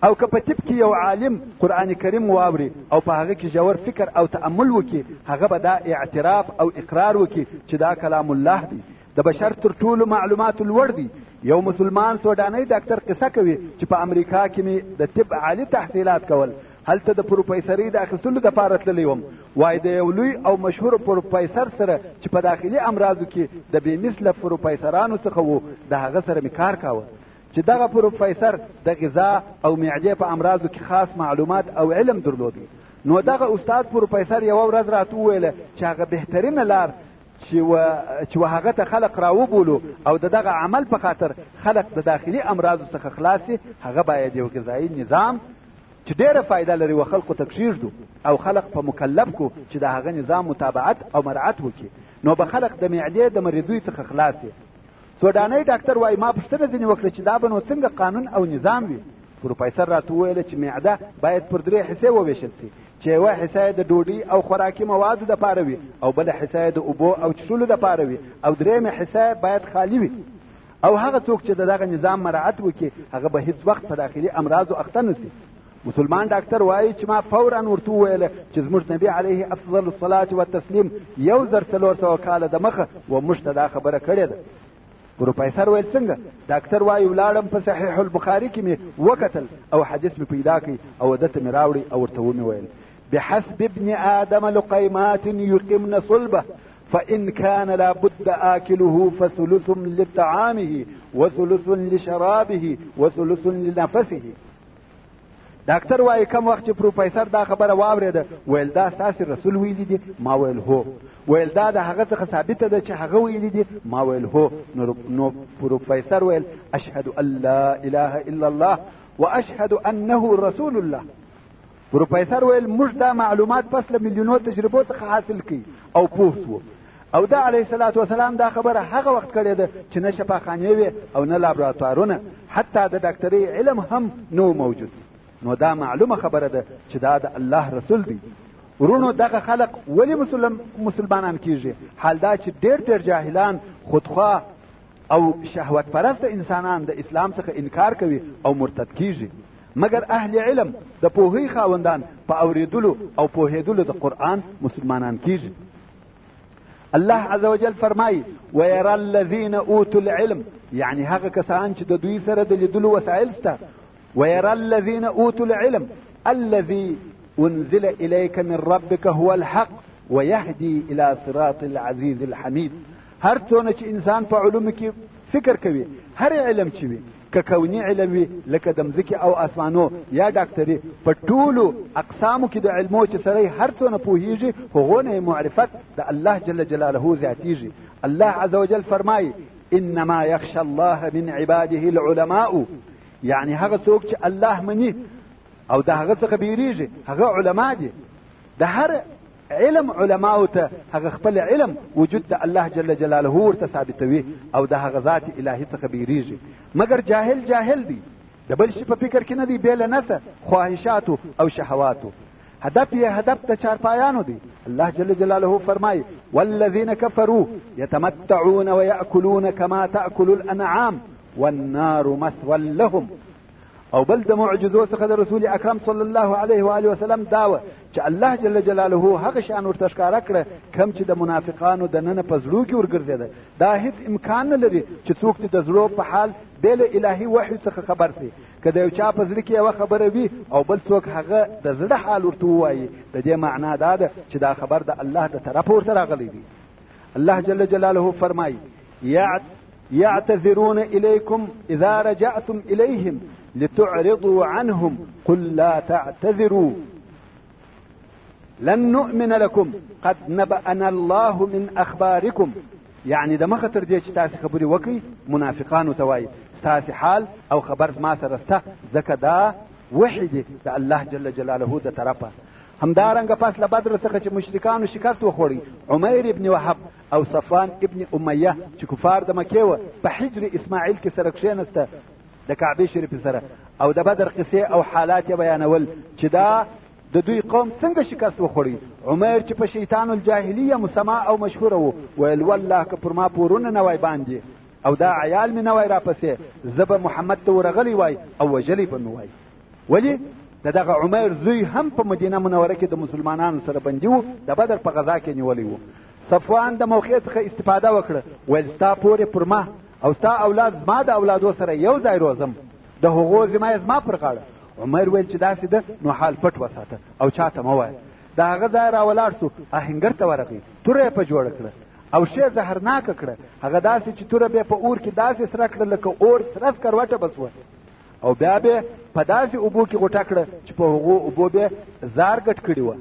او که په طب کې یو عالم قرآن کریم واوري او په هغه کې ژور فکر او تأمل وکړي، هغه به دا اعتراف او اقرار وکړي چې دا کلام الله دی، د بشر تر ټولو معلوماتو لوړ دی. یو مسلمان سوډاني ډاکټر قصه کوي چې په امریکا کې مې د طب عالي تحصیلات کول، هلته د پروفیسرۍ د اخیستلو دپاره تللی وم. وایي د یو لوی او مشهور پروفیسر سره چې په داخلي امراضو کې د بې مثله پروفیسرانو څخه و، د هغه سره مې کار کاوه، چې دغه پروفیسر د غذا او معدې په امراضو کې خاص معلومات او علم درلود. نو دغه استاد پروفیسر یوه ورځ راته وویله چې هغه بهترینه لار چې و هغه ته خلق راوبولو او د دغه عمل په خاطر خلق د داخلي امراضو څخه خلاص سي، هغه باید یو غذایي نظام چې ډېره فایده لري و خلقو ته کښېږدو او خلق په مکلف کو چې د هغه نظام متابعت او مراعت وکړي، نو به خلق د معدې د مریضۍ څخه خلاص سي. سوډاني ډاکټر وایي ما پوښتنه ځینې وکړه چې دا به نو څنګه قانون او نظام وي؟ پروفیسر راته وویل چې معده باید پر درې حصې وویشل سي، چې یوه حصه یې د ډوډۍ او خوراکي موادو دپاره وي، او بله حصه یې د اوبو او څښلو دپاره وي، او درېیمه حصه یې باید خالي وي. او هغه څوک چې د دغه نظام مراعت وکړي هغه به هیڅ وخت په داخلي امراضو اخته نه سي. مسلمان ډاکتر وایي چې ما فورا ورته وویل چې زموږ نبي علیه افضل الصلاة والتسلیم 1400 کاله دمخه و موږ ته دا خبره کړې ده. پروفیسر ویل څنګه؟ ډاکتر وایي ولاړم په صحیح البخاري کې مې وکتل او حدیث مې پیدا کړ او ده ته مې راوړی او ورته ومې ویل بحسب ابن آدم لقيمات يقمن صلبه، فإن كان لابد آكله فثلث لطعامه وثلث لشرابه وثلث لنفسه. ډاکتر وایي کم وخت چې پروفیسر دا خبره واورېده ویل دا ستاسې رسول ویلي دي؟ ما ویل هو. ویل دا د هغه څخه ثابته ده چې هغه ویلي دي؟ ما ویل هو. نو پروفیسر ویل اشهد ان لا اله الا الله واشهد انه رسول الله. پروفیسر ویل موږ دا معلومات پس له میلیونو تجربو څخه حاصل کړي او پوه سوو. او دا علیه الصلاة والسلام دا خبره هغه وخت کړې ده چې نه شفاخانې وې او نه لابراتوارونه، حتی د ډاکټرۍ علم هم نه موجود. نو دا معلومه خبره ده چې دا د الله رسول دی. ورونو دغه خلق ولې مسلمانان کیږي؟ حال دا چې ډېر ډېر جاهلان، خودخواه او شهوت پرسته انسانان د اسلام څخه انکار کوي او مرتد کیږي، مګر اهل علم د پوهۍ خاوندان په اورېدلو او پوهېدلو د قرآن مسلمانان کیږي. الله عز وجل فرمایي ويرى الذين اوتوا العلم، یعنی هغه کسان چې د دوی سره د لیدلو وسایل شته. ويرى الذين اوتوا العلم الذي انزل اليك من ربك هو الحق ويهدي الى صراط العزيز الحميد. هر څونه چې انسان په علومو کې فکر کوي، هر علم چې وي، که کوني علم وي لکه د مځکې او اسمانو یا ډاکټري، په ټولو اقسامو کې د علمو چې سړی هر څونه پوهیږي هغو نه یې معرفت د الله جل جلاله زیاتیږي. الله عز وجل فرمایي انما یخشى الله من عباده العلماء، یعنی هغه څوک چې الله مني او د هغه څخه بیریږي هغه علما دي. د هر علم علماو ته هغه خپل علم وجود د الله جل جلاله ورته ثابتوي او د هغه ذات الهي څخه بیریږي. مګر جاهل جاهل دی، د بل شي په فکر کې نه دی بې له نسه، خواهشاتو او شهواتو. هدف یې هدف د چارپایانو دی. الله جل جلاله فرمایي والذین کفروا یتمتعون ویأکلون کما تأکل الانعام والنار مثوى لهم. او بل د معجزو څخه د رسول اکرم صلی الله علیه و آله وسلم دا وه چې الله جل جلاله هغه شیان ورته ښکاره کړه کوم چې د منافقانو دننه په زړو کې ورګرځېده. دا هیڅ امکان نه لري چې څوک دې د زړو په حال بې له الهي وحي څخه خبر سي. که د یو چا په زړه کې یوه خبره وي او بل څوک هغه د زړه حال ورته ووایي، د دې معنا دا ده چې دا خبر د الله د طرفه ورته راغلی دی. الله جل جلاله فرمایي يعتذرون إليكم إذا رجعتم إليهم لتعرضوا عنهم قل لا تعتذروا لن نؤمن لكم قد نبأنا الله من أخباركم. يعني د مخه تر دې چې تاسې خبرې وکړئ منافقانو ته وایي ستاسې حال او خبر زما سره سته، ځکه دا وحي دي د الله جل جلاله د طرفه. همدارنګه پس له بدر څخه چې مشرکانو شکست وخوړی، عمیر ابن وهب او صفوان ابن امیه چې کفار د مکې وه په حجر اسماعیل کې سره کښېنسته د کعبې شریفې سره، او د بدر قصې او حالات یې بیانول چې دا د دوی قوم څنګه شکست وخوړی. عمیر چې په شیطان الجاهلیه مسما او مشهوره و، ویل والله که پر ما پورونه نه وای باندې او دا عیال مې نه وای راپسې، زه به محمد ته ورغلی وای او وژلی به مې وای. ولې د دغه عمیر زوی هم په مدینه منوره کې د مسلمانانو سره بندي و، د بدر په غذا کې نیولی و. صفوان د موقع څخه استفاده وکړه، ویل ستا پورې پر ما او ستا اولاد زما د اولادو سره یو ځای روزم، د هغو ذمه یې زما پر غاړه. عمر ویل چې داسې ده نو حال پټ وساته او چاته مه وایه. د هغه ځای راولاړ سو، آهنګر ته ورغی، توره یې په جوړه کړه او ښې زهرناکه کړه، هغه داسې چې توره به یې په اور کې داسې سره کړه لکه اور سره سکروټه به سوه، او بیا به په داسې اوبو کې غوټه کړه چې په هغو اوبو به زار ګډ کړي وه.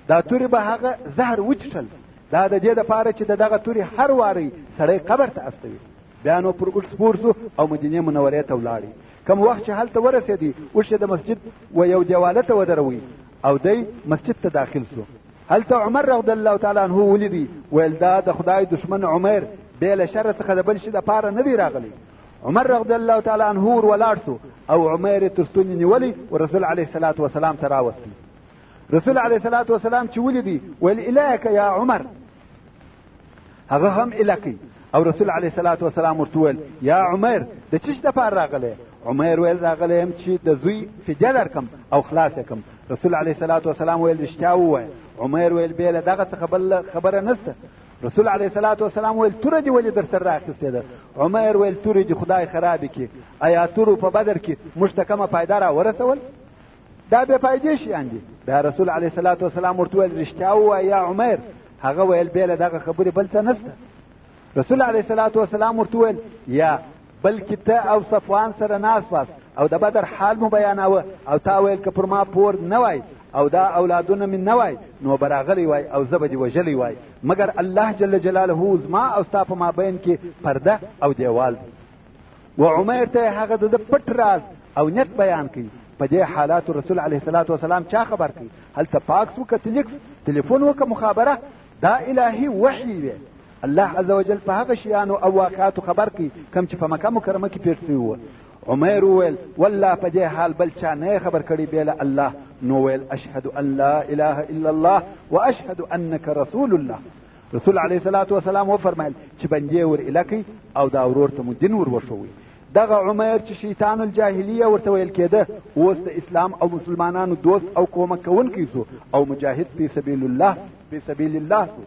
دا تورې به هغه زهر وچښل، دا د دې دپاره چې د دغه تورې هر واری سړی قبر ته استوي. بیا نو پر اوښ سپور سو او مدینې منورې ته ولاړی. کوم وخت چې هلته ورسېدی، اوښ یې د مسجد و یو دیواله ته ودروی او دی مسجد ته داخل سو. هلته عمر رضی الله تعالی عنه ولیدی، ویل دا د خدای دښمن عمر بې له شره څخه د بل شي دپاره نه دی راغلی. عمر رضی الله تعالی عنه ور ولاړ سو او عمر یې تر ستوني نیولی و رسول علیه الصلاة وسلام ته راوستی. رسول علیه الصلاة والسلام چې ولیدی ویل الیک یا عمر، هغه هم اله کوي. او رسول علیه الصلاة والسلام ورته وویل یا عمیر د چیش دپاره راغلی؟ عمیر ویل راغلی یم چې د زوی فدیه درکم او خلاص یې کم. رسول علیه الصلاة والسلام ویل رښتیا ووایه. عمیر ویل بې له دغه څخه بله خبره نشته. رسول علیه الصلاة والسلام ویل توره دې ولې در سره راخیستې ده؟ عمیر ویل تورې دې خدای خرابې کړي، ایا تورو په بدر کې موږ ته کومه فایده را ورسول؟ دا بې فایدې شیان دي. بیا رسول علیه الصلاة والسلام ورته وویل رښتیا ووایه یا عمیر. هغه ویل بې له دغه خبرې بل څه نشته. رسول علیه الصلاة والسلام ورته وویل یا بلکې ته او صفوان سره ناست واست او د بدر حال مو بیاناوه او تا ویل که پر ما پور نه وای او دا اولادونه مې نه وای نو به راغلی وای او زه به دې وژلی وای، مګر الله جل جلاله زما او ستا په مابین کې پرده او دیوال دی. و عمیر ته هغه د ده پټ راز او نیت بیان کړي. په دې حالاتو رسول علیه الصلاة والسلام چا خبر کړي؟ هلته فاکس وکړه، تلیکس، تلیفون وکړه، مخابره، دا الهي وحي وي. الله عز وجل په هغه شیانو او واقعاتو خبر کړي کوم چې په مکه مکرمه کې پېښ شوي وو. عمیر وویل والله په دې حال بل چا نه خبر کړی بې له الله. نو ویل اشهد ان لا اله الا الله واشهد انک رسول الله. رسول علیه الصلاة والسلام وفرمایل چې بندې ور ایله کړئ او دا ورور ته مو دین ور وښوئ. دغه عمیر چې شیطان الجاهلیه ورته ویل کېده اوس د اسلام او مسلمانانو دوست او کومک کوونکی سو او مجاهد فی سبیل الله فی سبیل الله سو.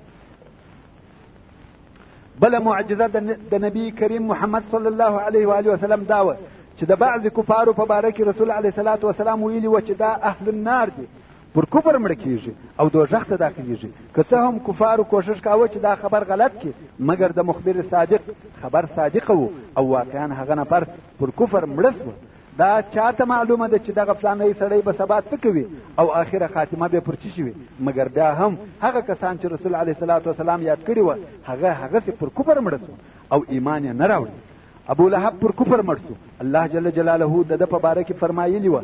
بله معجزه د نبی کریم محمد صلی الله علیه و آله وسلم دا وه چې د بعضې کفارو په باره کې رسول علیه الصلاة والسلام ویلي وه چې دا اهل النار دي، پر کفر مړه کیږي او دوزخ ته داخلیږي. که څه هم کفارو کوشش کاوه چې دا خبر غلط کړي، مګر د مخبر صادق خبر صادقه وو او واقعا هغه نفر پر کفر مړه سوه. دا چاته معلومه ده چې دغه فلانی سړی به سبا څه کوي او آخره خاتمه به پر څه شي وي؟ مګر بیا هم هغه کسان چې رسول علیه الصلاة والسلام یاد کړي وه هغه هغسې پر کفر مړه سو او ایمان یې نه راوړي. ابو لهب پر کفر مړ سو. الله جل جلاله د ده په باره کې فرمایلي وه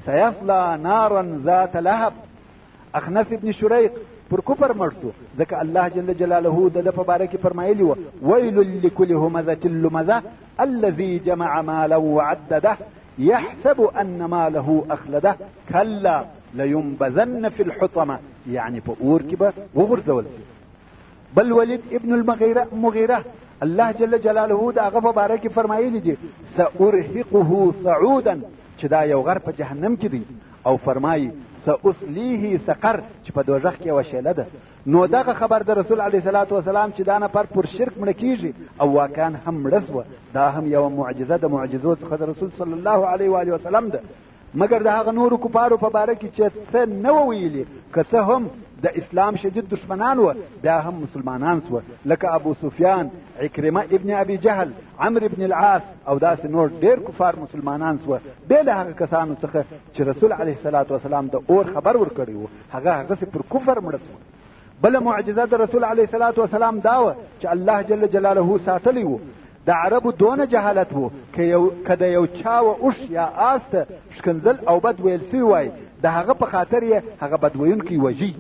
سيصلى نارا ذات لهب. اخنس ابن شريق پر کفر مړ سو، ځکه الله جل جلاله د ده په باره کې فرمایلي وه ویل لكل همزة لمزة الذي جمع مالا وعدده يحسب أن ماله أخلده كلا لينبذن في الحطمة، يعني په اور کې به وغورځول سي. بل ولید ابن المغیره مغیره الله جل جلاله د هغه په باره کې فرمایلي دي سأرهقه صعودا، چې دا یو غر په جهنم کې دی، او فرمایي سأصلیه سقر، چې په دوزخ کې یوه شیله ده. نو دغه خبر د رسول علیه الصلاة والسلام چې دا نفر پر شرک مړه کیږي او واقعا هم مړه سوه، دا هم یوه معجزه د معجزو څخه د رسول صلی الله علیه وآله وسلم ده. مګر د هغه نورو کفارو په باره کې چې څه نه وه ویلي، که څه هم د اسلام شدید دښمنان وه، بیا هم مسلمانان سوه، لکه ابو سفیان، عکرمه ابن ابي جهل، عمرو ابن العاص او داسې نور ډېر کفار مسلمانان سوه، بې له هغه کسانو څخه چې رسول علیه الصلاة والسلام د اور خبر ورکړی و، هغه هغسې پر کفر مړه سوه. بله معجزه د رسول علیه الصلاة والسلام دا وه چې الله جل جلاله ساتلی و. د عربو دونه جهالت وو که د یو چا و اوښ یا آس ته ښکنځل او بد ویل سوي وای، د هغه په خاطر یې هغه بد ویونکی وژي،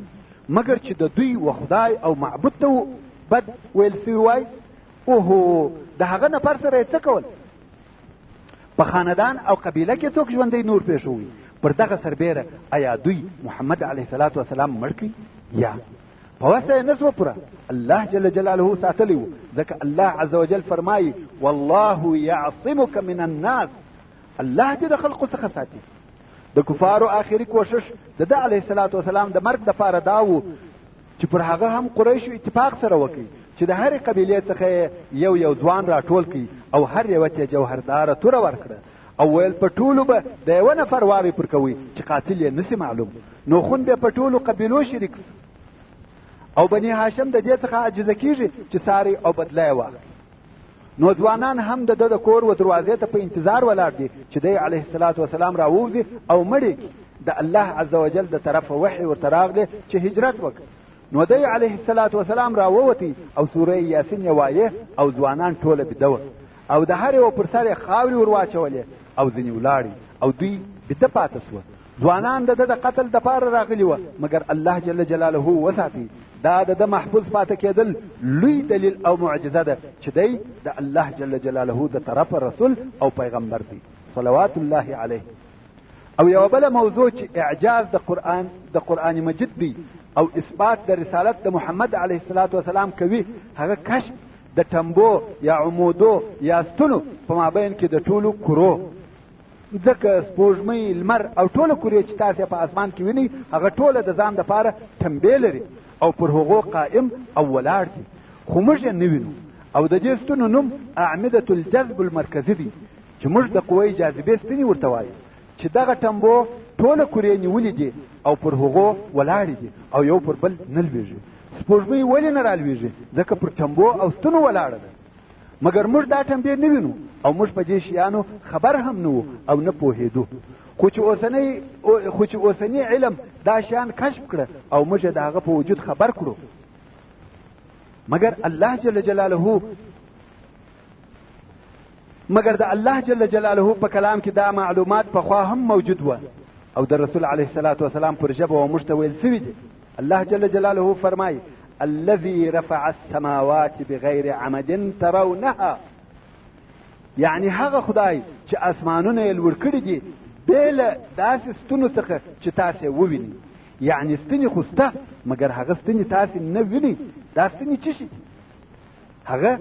مګر چې د دوی و خدای او معبود ته بد ویل سوي وای، اوهو د هغه نفر سره یې څه کول؟ په خاندان او قبیله کې څوک ژوندی نور پېښوي؟ پر دغه سربېره ایا دوی محمد علیه الصلاة والسلام مړ کړي؟ یا په وسه یې نه سوه پوره. الله جل جلاله ساتلی و، ځکه الله عز وجل فرمایي والله یعصمک من الناس، الله دې د خلقو څخه ساتي. د کفارو آخري کوشش د ده علیه الصلاة والسلام د مرګ دپاره دا و چې پر هغه هم قریشو اتفاق سره وکړي چې د هرې قبیلې څخه یې یو یو ځوان راټول کړي او هر یوه ته یې جوهرداره توره ورکړه او ویل په ټولو به د یوه نفر واری پر کوئ چې قاتل یې نسي معلوم. نو خون به په ټولو قبیلو شریک سو او بني هاشم د دې څخه عاجزه کیږي چې ساری او بدله یې واخلي. نو ځوانان هم د ده د کور و دروازې ته په انتظار ولاړ دي چې دی علیه الصلاة والسلام راووځي او مړی کړي. د الله عز وجل د طرفه وحي ورته راغلې چې هجرت وکړه. نو دی علیه الصلاة والسلام راووتی او سوره یاسین یې وایه او ځوانان ټوله بیده وه او د هر یوه پر سر یې خاورې ور واچولې او ځینې ولاړې او دوی بیده پاته سوه. ځوانان د ده د قتل دپاره راغلي وه، مګر الله جل جلاله وساتي. دا د ده محفوظ پاته کېدل لوی دلیل او معجزه ده چې دی د الله جل جلاله د طرفه رسول او پیغمبر دی صلوات الله علیه. او یوه بله موضوع چې اعجاز د قرآن د قرآن مجید دی او اثبات د رسالت د محمد علیه الصلاة والسلام کوي، هغه کشف د ټمبو یا عمودو یا ستونو په مابین کې د ټولو کرو، ځکه سپوږمۍ، لمر او ټوله کرې چې تاسې په اسمان کې وینئ هغه ټوله د ځان دپاره ټمبې لري او پر هغو قائم او ولاړ دي، خو موږ یې نه وینو. او د دې ستونو نوم اعمدة الجذب المرکزي دی چې موږ د قوې جاذبې ستنې ورته وایو، چې دغه ټمبو ټوله کرې نیولې دي او پر هغو ولاړې دي او یو پر بل نه لویږي. سپوږمۍ ولې نه رالویږي؟ ځکه پر ټمبو او ستونو ولاړه ده. مګر موږ دا ټمبې نه وینو او موږ په دې شیانو خبر هم نه وو او نه پوهېدو، خو چې اوسني علم دا شیان کشف کړه او موږ یې د هغه په وجود خبر کړو. مګر الله جل جلاله مګر د الله جل جلاله په کلام کې دا معلومات پخوا هم موجود وه او د رسول علیه الصلاة والسلام پر ژبه و موږ ته ویل سوي دي. الله جل جلاله فرمایي: الذي رفع السماوات بغیر عمد ترونها، یعنی هغه خدای چې اسمانونه یې لوړ کړي دي بې له داسې ستونو څخه چې تاسې ووینئ. یعنی ستنې خو سته مګر هغه ستنې تاسې نه وینئ. دا ستنې څه شي دي؟ هغه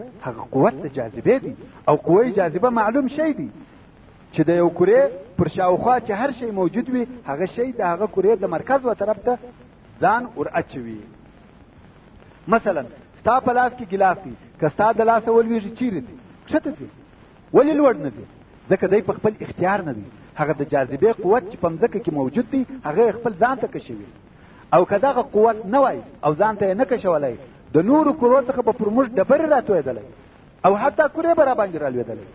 قوت د جاذبې دی، او قوه جاذبه معلوم شی دی چې د یو کرې پر شاوخوا چې هر شی موجود وي هغه شی د هغه کرې د مرکز و طرف ته ځان ور اچوي. مثلا ستا په لاس کې ګیلاس دی، که ستا د لاسه ولوېږي چیرې ځي؟ کښته ځي. ولې لوړ نه ځي؟ ځکه دی په خپل اختیار نه دی. هغه د جاذبې قوت چې په مځکه کې موجود دی هغه خپل ځان ته کشوي، او که دغه قوت نه وای او ځان ته یې نه کشولی د نورو کرو څخه به پر موږ ډبرې راتویدلی او حتی کرې به راباندې رالوېدلی.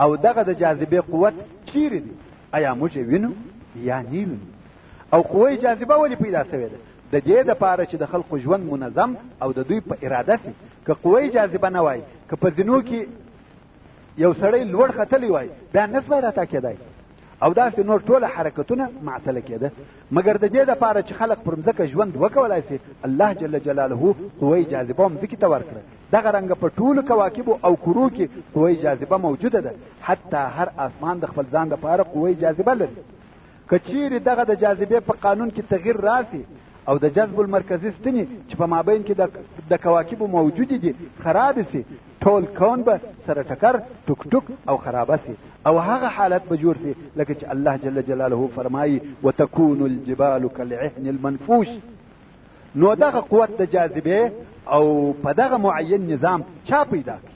او دغه د جاذبې قوت چیرې دی؟ ایا موږ یې وینو یا نه وینو؟ او قوه جاذبه ولې پیدا سوې ده؟ د دې دپاره چې د خلقو ژوند منظم او د دوی په اراده سي. که قوه جاذبه نه وای، که په زینو کې یو سړی لوړ ختلی وای بیا نه سوای راتا کېدای او داسې نور ټوله حرکتونه معطله کېده. مګر د دې دپاره چې خلق پر مځکه ژوند وکولای سي الله جل جلاله قوه جاذبه مځکې ته ورکړه. دغه رنګه په ټولو کواکبو او کرو کې قوه جاذبه موجوده ده، حتی هر آسمان د خپل ځان دپاره قوه جاذبه لري. که چیرې دغه د جاذبې په قانون کې تغییر راسي او د جذب المرکزي ستنې چې په مابین کې د کواکبو موجودې دي خرابې سي، ټول کون به سره ټکر ټوک ټوک او خرابه سي او هغه حالت به جوړ سي لکه چې الله جل جلاله فرمایي: وتكون الجبال كالعهن المنفوش. نو دغه قوت د جاذبې او په دغه معین نظام چا پیدا کړي؟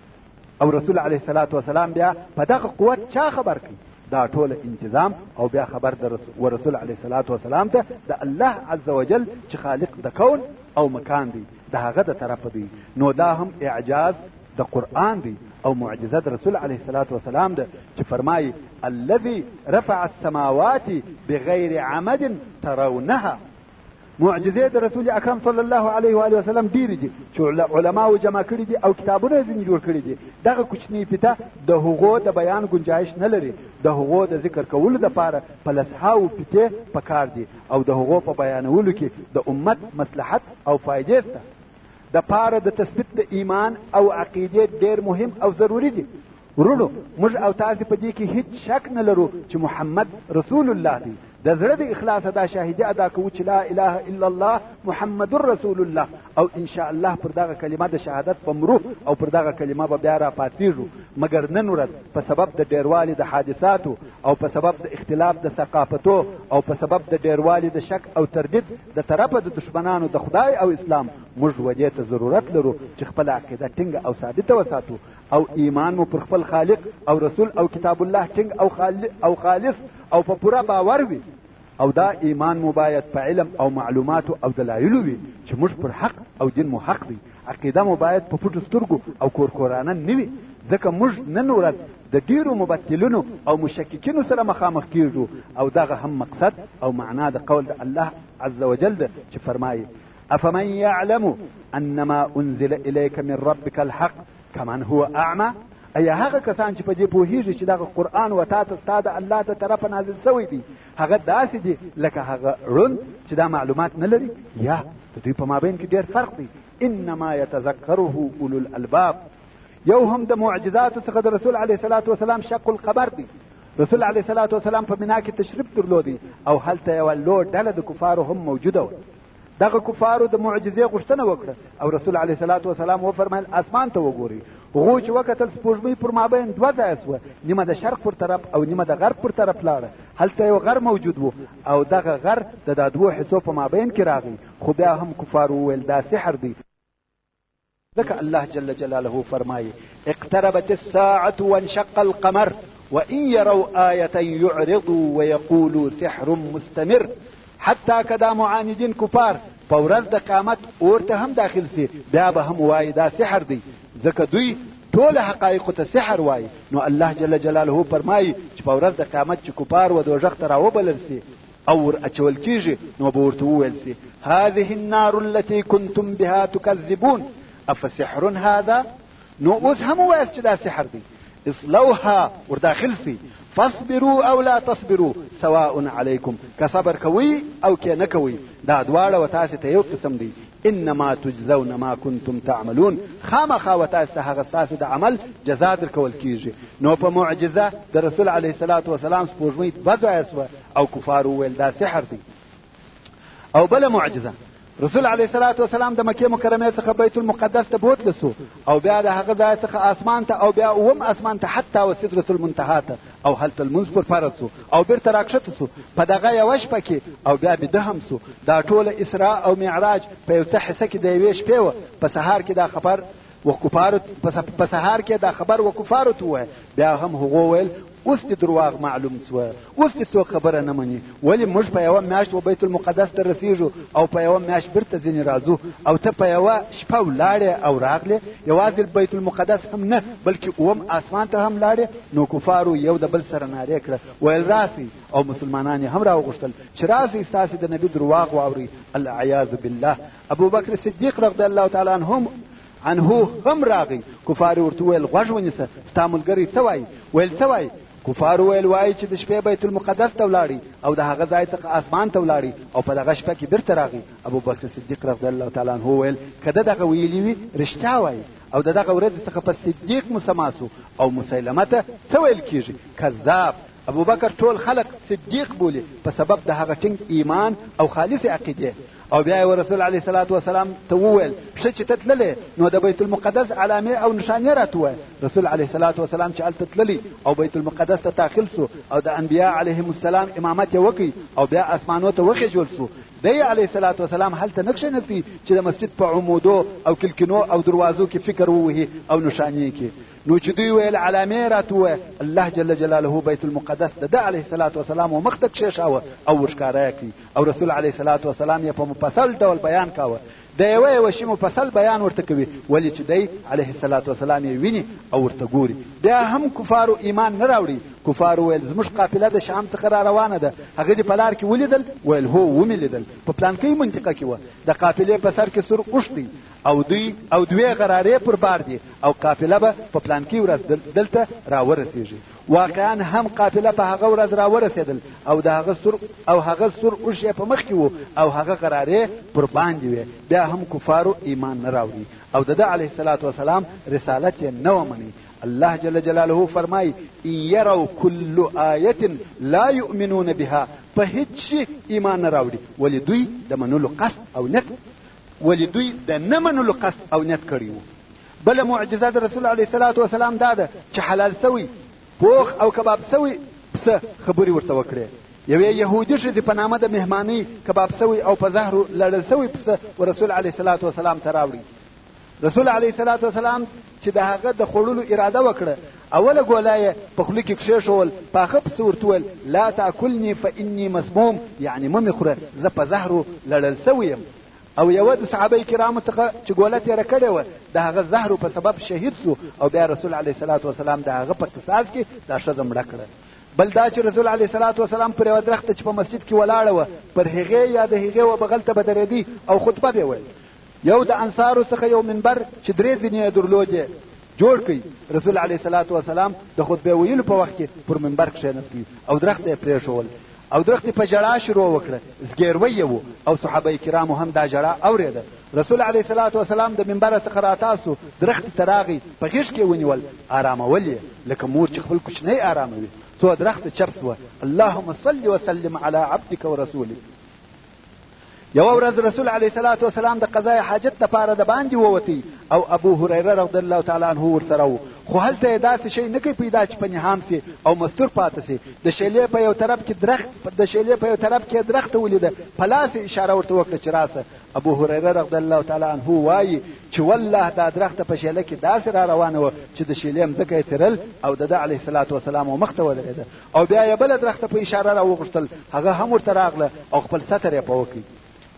او رسول علیه الصلاة والسلام بیا په دغه قوت چا خبر کړي؟ دا ټوله انتظام او بیا خبر د رسول علیه الصلاة والسلام ته د الله عز وجل چې خالق د کون او مکان دی د هغه د طرفه دی. نو دا هم اعجاز د قرآن دی او معجزه د رسول علیه الصلاة والسلام ده چې فرمایي: الذي رفع السماوات بغیر عمد ترونها. معجزې د رسول اکرم صلی الله علیه و آله وسلم ډېرې دي چې علماو جمع کړي دي او کتابونه یې ځینې جوړ کړي دي. دغه کوچنۍ فیته د هغو د بیان ګنجایش نه لري، د هغو د ذکر کولو دپاره په لسهاوو فیتې پکار دي او د هغو په بیانولو کې د امت مصلحت او فایدې سته. د پاره د تثبیت د ایمان او عقیدې ډېر مهم او ضروري دي. وروڼو، موږ او تاسې په دې کې هیڅ شک نه لرو چې محمد رسول الله دی. د زړه د اخلاصه دا شاهدي ادا کوو چې لا اله الا الله محمد رسول الله، او ان شاء الله پر دغه کلمه د شهادت په مرو او پر دغه کلمه به بیا راپاڅېږو. مګر نن ورځ په سبب د ډېروالي د حادثاتو او په سبب د اختلاف د ثقافتو او په سبب د ډېروالي د شک او تردید د طرفه د دښمنانو د خدای او اسلام، موږ و دې ته ضرورت لرو چې خپله عقیده ټینګه او ثابته وساتو او ایمان مو پر خپل خالق او رسول او کتاب الله ټینګ او خالص او په پوره باور وي. او دا ایمان مو باید په علم او معلوماتو او دلایلو وي چې موږ پر حق او دین مو حق دی. عقیده مو باید په پټو سترګو او کورکورانه نه وي، ځکه موږ نن ورځ د ډېرو مبتلینو او مشککینو سره مخامخ کیږو. او دغه هم مقصد او معنا د قول د الله عز وجل ده چې فرمایي: افمن يعلم انما انزل اليك من ربك الحق کمن هو اعمى. ایا هغه کسان چې په دې پوهیږي چې دغه قرآن و تا ته ستا د الله د طرفه نازل سوی دی هغه داسې دي لکه هغه ړوند چې دا معلومات نه لري؟ یا د دوی په مابین کې ډېر فرق دی. انما یتذکره اولو الالباب. یو هم د معجزاتو څخه د رسول علیه الصلاة والسلام شق القمر دی. رسول علیه الصلاة والسلام په مینا کې تشریف درلودی او هلته یوه لوی ډله د کفارو هم موجوده وه. دغه کفارو د معجزې غوښتنه وکړه او رسول علیه الصلاة والسلام وفرمایل: اسمان ته وګورئ. هغو چې وکتل سپوږمۍ پر مابین دوه ځایه سوه، نیمه د شرق پر طرف او نیمه د غرب پر طرف لاړه. هلته یو غر موجود و او دغه غر د دا دوو حصو په مابین کې راغی، خو بیا هم کفارو وویل دا سحر دی. ځکه الله جل جلاله فرمایي: اقتربت الساعة وانشق القمر وإن يروا آية يعرضوا ويقولوا سحر مستمر. حتی که دا معاندین کفار په ورځ د قیامت اور ته هم داخل سي، بیا به هم وایي دا سحر دی، ځکه دوی ټول حقایقو ته سحر وایي. نو الله جل جلاله فرمایي چې په ورځ د قیامت چې کفار و دوزخ ته راوبلل سي او ور اچول کیږي، نو به ورته وویل سي: هذه النار التي كنتم بها تكذبون افسحر هذا. نو اوس هم ووایاست چې دا سحر دی. اصلوها، ور داخل سي، فاصبروا او لا تصبروا سواء علیکم، که صبر کوئ او که نه کوئ دا دواړه و تاسې ته یو قسم دی. انما تجزون ما کنتم تعملون، خامخا و تاسې ته هغه ستاسې د عمل جزا درکول کیږي. نو په معجزه د رسول علیه الصلاة وسلام سپوږمۍ دوه ځایه سوه او کفارو وویل دا سحر دی. او بله معجزه، رسول علیه الصلاة والسلام د مکې مکرمې څخه بیت المقدس ته بوتله سو او بیا د هغه ځای څخه آسمان ته او بیا اووم آسمان ته حتی و سدرة المنتها ته، او هلته لمونځ پر فرض سو او بیرته راکښته سو په دغه یوه شپه کې، او بیا بیده هم سو. دا ټوله اسراء او معراج په یو څه حصه کې د یوې شپې وه. په سهار کې دا خبر و کفارو په سهار کې دا خبر و کفارو ته ووایه، بیا هم هغو ویل اوس دې درواغ معلوم سوه، اوس دې څوک خبره نه مني، ولې موږ په یوه میاشت و بیت المقدس ته رسیږو او په یوه میاشت بیرته ځینې راځو، او ته په یوه شپه ولاړې او راغلې، یوازې بیت المقدس هم نه بلکې اووم آسمان ته هم لاړې. نو کفارو یو د بل سره نارې کړه، ویل راسئ، او مسلمانان یې هم راوغوښتل چې راسئ ستاسې د نبي درواغ واورئ. العیاذ بالله. ابوبکر صدیق رضی الله تعالی عنه هم راغی. کفار ورته وویل غوږ ونیسه، ستا ملګری څه وایي؟ ویل څه وایي؟ کفار ویل وایي چې د شپې بیت المقدس ته ولاړی او د هغه ځای څخه آسمان ته ولاړی او په دغه شپه کې بیرته راغی. ابوبکر صدیق رضی الله تعالی عنه وویل که ده دغه ویلي وي رښتیا وایي. او د دغه ورځې څخه په صدیق مسما سو. او مسیلمه ته څه ویل کیږي؟ کذاب. ابوبکر ټول خلق صدیق بولي په سبب د هغه ټینګ ایمان او خالصې عقیدې. او بیا یې رسول علیه الصلاة والسلام ته وویل ښه چې ته تللې نو د بیت المقدس علامې او نښانې راته ووایه. رسول علیه الصلاة والسلام چې هلته تللی او بیت المقدس ته داخل سو او د انبیا علیهم السلام امامت یې وکړي او بیا اسمانو ته وخېژول سو، دی علیه الصلاة والسلام هلته نه کښېنستی چې د مسجد په عمودو او کلکینو او دروازو کې فکر ووهي او نښانې کې. نو چې دوی ویل علامې یې راته ووایه، الله جل جلاله بیت المقدس د ده علیه الصلاة والسلام و مخ ته کښېښاوه او ورښکاره یې کړي او رسول علیه الصلاة والسلام یې په مفصل ډول بیان کاوه. د یوه یوه شي مفصل بیان ورته کوي، ولې چې دی علیه الصلاة والسلام یې ویني او ورته ګوري. بیا هم کفارو ایمان نه راوړي. کفارو ویل زموږ قافله د شام څخه را روانه ده، هغه دې په لار کې ولیدل؟ ویل هو ومې لیدل، په پلانکۍ منطقه کې وه، د قافلې په سر کې سور اوښ دی او دوی او دوې غرارې پر بار دي او قافله به په پلانکۍ ورځ دلته راورسیږي. واقعا هم قافله په هغه ورځ راورسېدل او د هغه سور او هغه سور اوښ یې په مخ کې وو او هغه غرارې پر باندې وې. بیا هم کفارو ایمان نه راوړي او د ده علیه الصلاة والسلام رسالت یې نه ومني. الله جل جلاله فرمایي ان یروا کل آیة لا یؤمنون بها، په هیڅ شي ایمان نه راوړي، ولې دوی د منلو قصد او نیت ولې دوی د نه منلو قصد او نیت کړی وو. بله معجزه د رسول علیه الصلاة والسلام دا ده چې حلال سوی پوخ او کباب سوی پسه خبرې ورته وکړې. یوې یهودي ښځې په نامه د مهمانۍ کباب سوی او په زهرو لړل سوی پسه و رسول علیه الصلاة والسلام ته راوړی. رسول علیه الصلاة والسلام چې د هغه د خوړلو اراده وکړه، اوله ګوله یې په خوله کې کښېښول، پاخه پسه ورته وویل لا تاکلني فاني مسموم، یعنې مه مې خوره، زه په زهرو لړل سوی یم. او یوه د صحابه کرامو څخه چې ګوله تېره کړې وه د هغه زهرو په سبب شهید سو او بیا رسول علیه الصلاة والسلام د هغه په قصاص کې دا ښځه مړه کړه. بل دا چې رسول علیه الصلاة والسلام پر یوه درخته چې په مسجد کې ولاړه وه پر هغې یا د هغې و بغل ته به درېدی او خطبه به ویل. یو د انصارو څخه یو منبر چې درې زینې یې درلودې جوړ کړي. رسول علیه الصلاة والسلام د خطبې ویلو په وخت کې پر منبر کښېنستی او درخته یې پرېښول او درختې په ژړا شروع وکړه، زګېروی یې و او صحابه کرامو هم دا ژړا اورېده. رسول علیه الصلاة والسلام د منبره څخه راتا سو، درختې ته راغی، په غېږ کې یې ونیول، آرامول یې لکه مور چې خپل کوچنی آراموي، څو درخته چپ سوه. اللهم صل وسلم علی عبدک ورسولک. یوه ورځ رسول علیه الصلاة والسلام د قضاء حاجت لپاره د باندې ووتی او ابو هریره رضی الله تعالی عنه ورسره و، خو هلته یې داسې شی نه کوي پیدا چې په نهام سي او مستور پاته سي. د شیلې په یو طرف کې درخت د شیلې په یو طرف کې درخته ولیده، په لاس یې اشاره ورته وکړه چې راسه. ابو هریره رضی الله تعالی عنه وایي چې والله دا درخته په شیله کې داسې را روانه وه چې د شیلې مځکه یې تیرل او د ده علیه الصلاة والسلام مخ ته ودرېده او بیا یې بله درخته په اشاره راوغوښتل، هغه هم ورته راغله او خپل ستر یې په وکړ.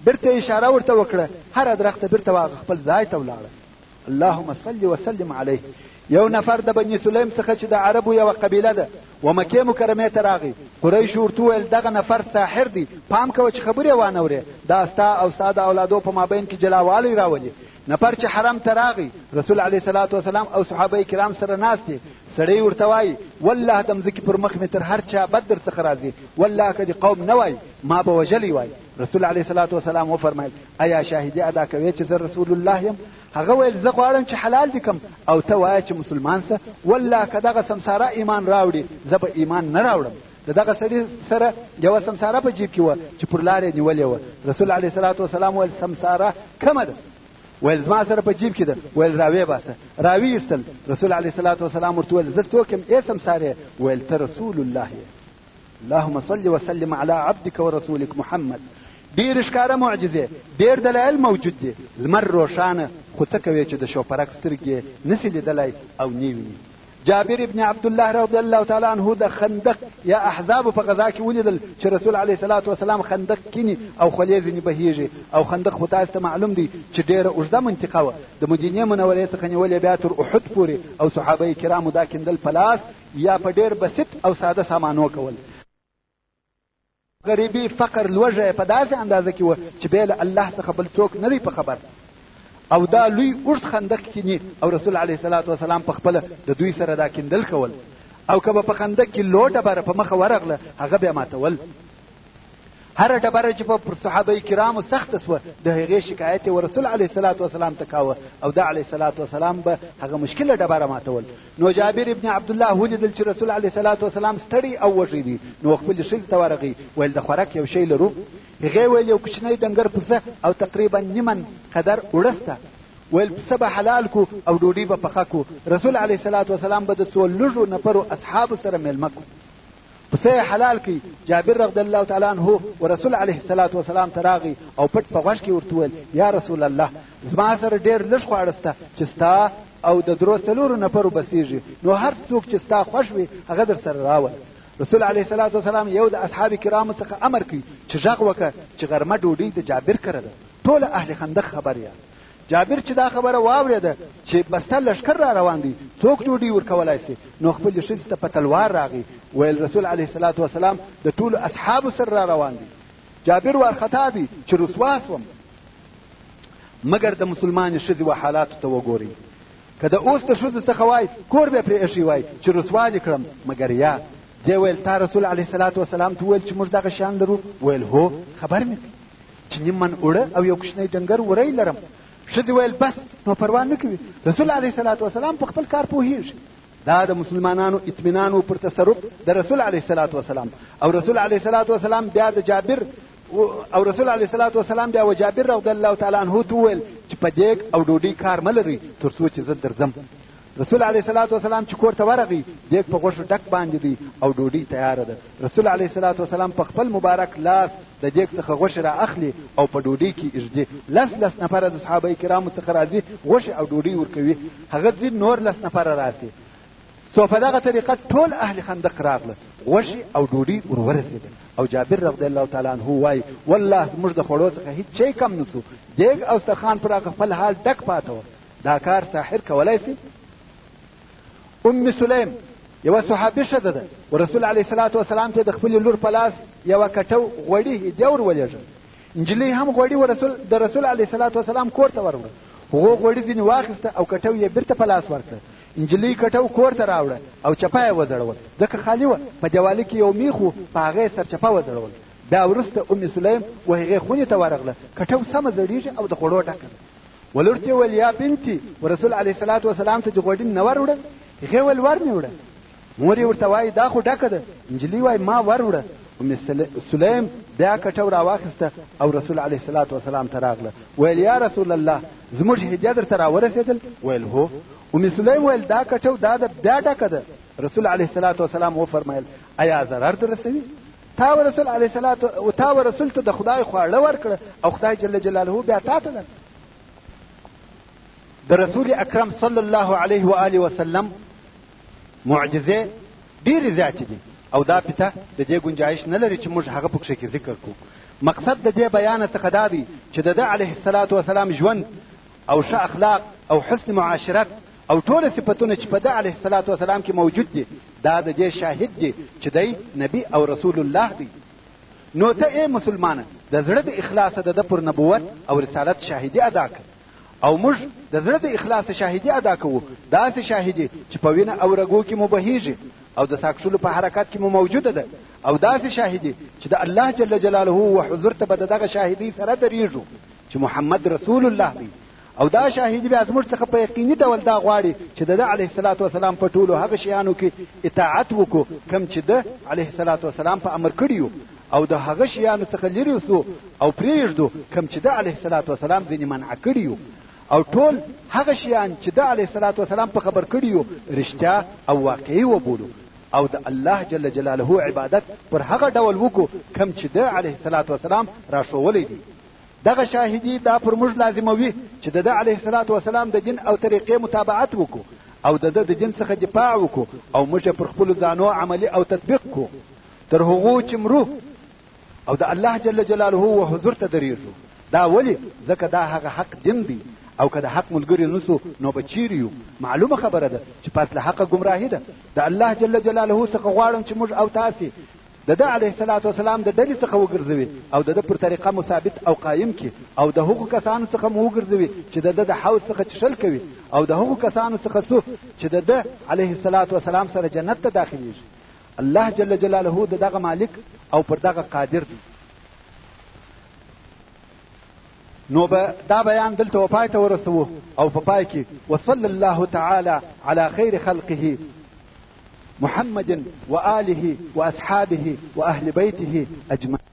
بیرته یې اشاره ورته وکړه، هره درخته بیرته هغه خپل ځای ته ولاړه. اللهم صل وسلم علیه. یو نفر د بني سلیم څخه چې د عربو یوه قبیله ده و مکې مکرمې ته راغی. قریشو ورته وویل دغه نفر ساحر دی، پام کوه چې خبرې وانه ورې، دا ستا او ستا د اولادو په مابین کې جلاوالی راولي. نفر چې حرم ته راغی، رسول علیه الصلاة والسلام او صحابه کرام سره ناست دي. سړی ورته وایي والله د مځکې پر مخ مې تر هر چا بد در څخه راځي، والله که دې قوم نه وای ما به وژلی وای. رسول علیه الصلاة والسلام وفرمایل ایا شاهدي ادا کوې چې زه رسول الله یم؟ هغه ویل زه غواړم چې حلال دې کم او ته وایه چې مسلمان سه، والله که دغه سمساره ایمان راوړي زه به ایمان نه راوړم. د دغه سړي سره یوه سمساره په جیب کې وه چې پر لار یې نیولې وه. رسول علیه الصلاة والسلام ویل سمساره کمه ده؟ ویل زما سره په جیب کې ده. ویل راویې باسه. راویې ایستل. رسول علیه الصلاة والسلام ورته ویل زه څوک یم ای سمسارې؟ ویل ته رسول الله یې. اللهم صل وسلم على عبدك ورسولك محمد. ډېرې ښکاره معجزې، ډېر دلایل موجود دي. لمر روښانه، خو څه کوې چې د شوپرک سترګې نسي لیدلی او نه ویني. جابر ابن عبدالله رضی الله تعالی عنه د خندق یا احزاب په غزا کې ولیدل چې رسول علیه الصلاة والسلام خندق کینی او خولې ځینې بهیږي. او خندق خو تاسو ته معلوم دی چې ډېره اوږده منطقه وه، د مدینې منورې څخه نیولې بیا تر احد پورې، او صحابه کرامو دا کیندل په لاس یا په ډېر بسیط او ساده سامانو کول. غریبي، فقر، لوږه یې په داسې اندازه کې وه چې بې له الله څخه بل څوک نه دی په خبر. او دا لوی اوږد خندق کیني او رسول علیه الصلاة والسلام په خپله د دوی سره دا کیندل کول، او که به په خندق کې لو ډبره په مخه ورغله هغه بیا ماتول. هره ډبره چې پر صحابه کرامو سخته سوه د هغې شکایت یې ورسول علیه الصلاة والسلام ته کاوه، او ده علیه الصلاة والسلام به هغه مشکله ډبره ماتول. نو جابر ابن عبدالله ولیدل چې رسول علیه الصلاة والسلام ستړی او وږی دی، نو خپلې ښځې ته ورغی، ویل د خوراک یو شی لرو؟ هغې ویل یو کوچنی ډنګر پسه او تقریبا نیمن قدر اوړه سته. ویل پسه به حلال کو او ډوډۍ به پخه کو. رسول علیه الصلاة والسلام به د څو لږو نفرو اصحابو سره مېلمه کو. پسه یې حلال کړي. جابر رضی الله تعالی عنه ورسول علیه الصلاة والسلام ته راغی او پټ په غوږ کې ورته وویل یا رسول الله زما سره ډېر لږ خواړه سته چې ستا او د درو څلورو نفرو بسیږي، نو هر څوک چې ستا خوښ وي هغه در سره راوله. رسول علیه الصلاة والسلام یو د اصحاب کرامو څخه امر کوي چې غږ وکړه چې غرمه ډوډۍ د جابر کره ده، ټوله اهل خندق خبر یاست. جابر چې دا خبره واورېده چې بسته لښکر را روان دی، څوک ډوډۍ ورکولای سي، نو خپلې ښځې ته په تلوار راغی، ویل رسول علیه الصلاة والسلام د ټولو اصحابو سره را روان دی. جابر وارخطا دی چې رسوا سوم. مګر د مسلمانې ښځې و حالاتو ته وګورئ، که د اوس د ښځو څخه وای کور به پرې ایښی وای چې رسوا دې کړم، مګر یا دې ویل تا رسول علیه الصلاة والسلام ته وویل چې موږ دغه شیان لرو؟ ویل هو، خبر مې کړي چې نیم من اوړه او یو کوچنی ډنګر ورۍ لرم. ښځې ویل بس نو پروا نه کوي، رسول علیه الصلاة والسلام په خپل کار پوهیږي. دا د مسلمانانو اطمینان و پر تصرف د رسول علیه الصلاة والسلام. او رسول علیه الصلاة والسلام بیا د جابر او رسول علیه الصلاة والسلام بیا و جابر رضی الله تعالی عنه ته وویل چې په دیګ او ډوډۍ کار مه لرئ تر څو چې زه درځم. رسول علیه الصلاة والسلام چې کور ته ورغی، دیګ په غوښو ډک باندې دی او ډوډۍ تیاره ده. رسول علیه الصلاة والسلام په خپل مبارک لاس د دیګ څخه غوښې را اخلي او په ډوډۍ کې ایږدي. لس لس نفره د صحابه کرامو څخه راځي، غوښې او ډوډۍ ورکوي. هغه ځي نور لس نفره راسي. څو په دغه طریقه ټول اهل خندق راغله، غوښې او ډوډۍ ور ورسېده. او جابر رضی الله تعالی عنه وایي والله زموږ د خوړو څخه هیڅ شی کم نه سو، دیګ او سترخوان پر هغه خپل حال ډک پاته وه. دا کار ساحر کولای سي؟ ام سلیم یوه صحابي ښځه ده، ورسول علیه الصلاة والسلام ته د خپلې لور په لاس یوه کټو غوړي هدیه ور ولېږه. نجلۍ هم غوړي ورسول د رسول علیه الصلاة والسلام کور ته وروړه. هغو غوړي ځینې واخیسته او کټو یې بیرته په لاس ورکړه. نجلۍ کټو کور ته راوړه او چپه یې وځړول، ځکه خالي وه. په دیوالي کې یو میخ و، په هغه یې سرچپه وځړول. بیا وروسته ام سلیم و هغې خونې ته ورغله، کټو سمه زړېږي او د خوړو ډکه ده. ولور ته ویل یا بنتي ورسول علیه الصلاة والسلام ته دې غوړي نه وروړه؟ هغې ویل ور مې وړه. مور یې ورته وایي دا خو ډکه ده. نجلۍ وایي ما وروړه. ام سلیم بیا کټو راواخیسته او رسول علیه الصلاة والسلام ته راغله، ویل یا رسول الله زموږ هدیه درته راورسېدل؟ ویل هو. ام سلیم ویل دا کټو دا ده بیا ډکه ده. رسول علیه الصلاة والسلام وفرمایل ایا ضرر در رسوي؟ تا و رسول علیه الصلاة تا و رسول ته د خدای خواړه ورکړه او خدای جل جلاله بیا تا ته درکړه. د رسول اکرم صلی الله علیه و آله وسلم معجزې ډېرې زیاتې دي او دا پته د دې ګنجایش نه لري چې موږ هغه پکښې کې ذکر کړو. مقصد د دې بیانه څخه دا دی چې د ده علیه الصلاة وسلام ژوند او ښه اخلاق او حسن معاشرت او ټول صفتونه چې په ده علیه الصلاة وسلام کې موجود دي، دا د دې شاهد دي چې دی نبی او رسول الله دی. نو ته ای مسلمانه د زړه د اخلاصه د ده پر نبوت او رسالت شاهدي ادا کړه، او موږ د زړه د اخلاصه شاهدي ادا کوو، داسې شاهدي چې په وینه او رګو کې مو بهیږي او د ساکښلو په حرکت کې مو موجوده ده، او داسې شاهدي چې د الله جل جلاله و حضور ته به د دغه شاهدۍ سره درېږو چې محمد رسول الله دی. او دا شاهدي بیا زموږ څخه په یقیني ډول دا غواړي چې د ده علیه الصلاة والسلام په ټولو هغه شیانو کې اطاعت وکړو کوم چې ده علیه الصلاة والسلام په امر کړي یو، او د هغه شیانو څخه لرې سو او پرېږدو کوم چې ده علیه الصلاة والسلام ځینې منع کړي یو، او ټول هغه شیان چې ده علیه الصلاة والسلام په خبر کړي یو رښتیا او واقعي وبولو، او د الله جل جلاله عبادت پر هغه ډول وکړو کوم چې ده علیه الصلاة والسلام راښوولی دی. دغه شاهدي دا پر موږ لازموي چې د ده علیه الصلاة والسلام د دین او طریقې متابعت وکړو، او د ده د دین څخه دفاع وکړو، او موږ یې پر خپلو ځانو عملي او تطبیق کړو تر هغو چې مرو او د الله جل جلاله و حضور ته درېږو. دا ولې؟ ځکه دا هغه حق دین دی، او که د حق ملګري نه سو نو به چیرې یو؟ معلومه خبره ده چې پس له حقه ګمراهي ده. د الله جل جلاله څخه غواړم چې موږ او تاسې د ده علیه الصلاة والسلام د ډلې څخه وګرځوي، او د ده پر طریقه مو ثابت او قایم کړي، او د هغو کسانو څخه مو وګرځوي چې د ده د حوض څخه چښل کوي، او د هغو کسانو څخه سو چې د ده علیه الصلاة والسلام سره جنت ته داخلیږي. الله جل جلاله د دغه مالک او پر دغه قادر دی. نو به دا بیان دلته و پای ته ورسوو، او په پای کې وصلی الله تعالی علی خیر خلقه محمد وآله وأصحابه وأهل بيته أجمعين.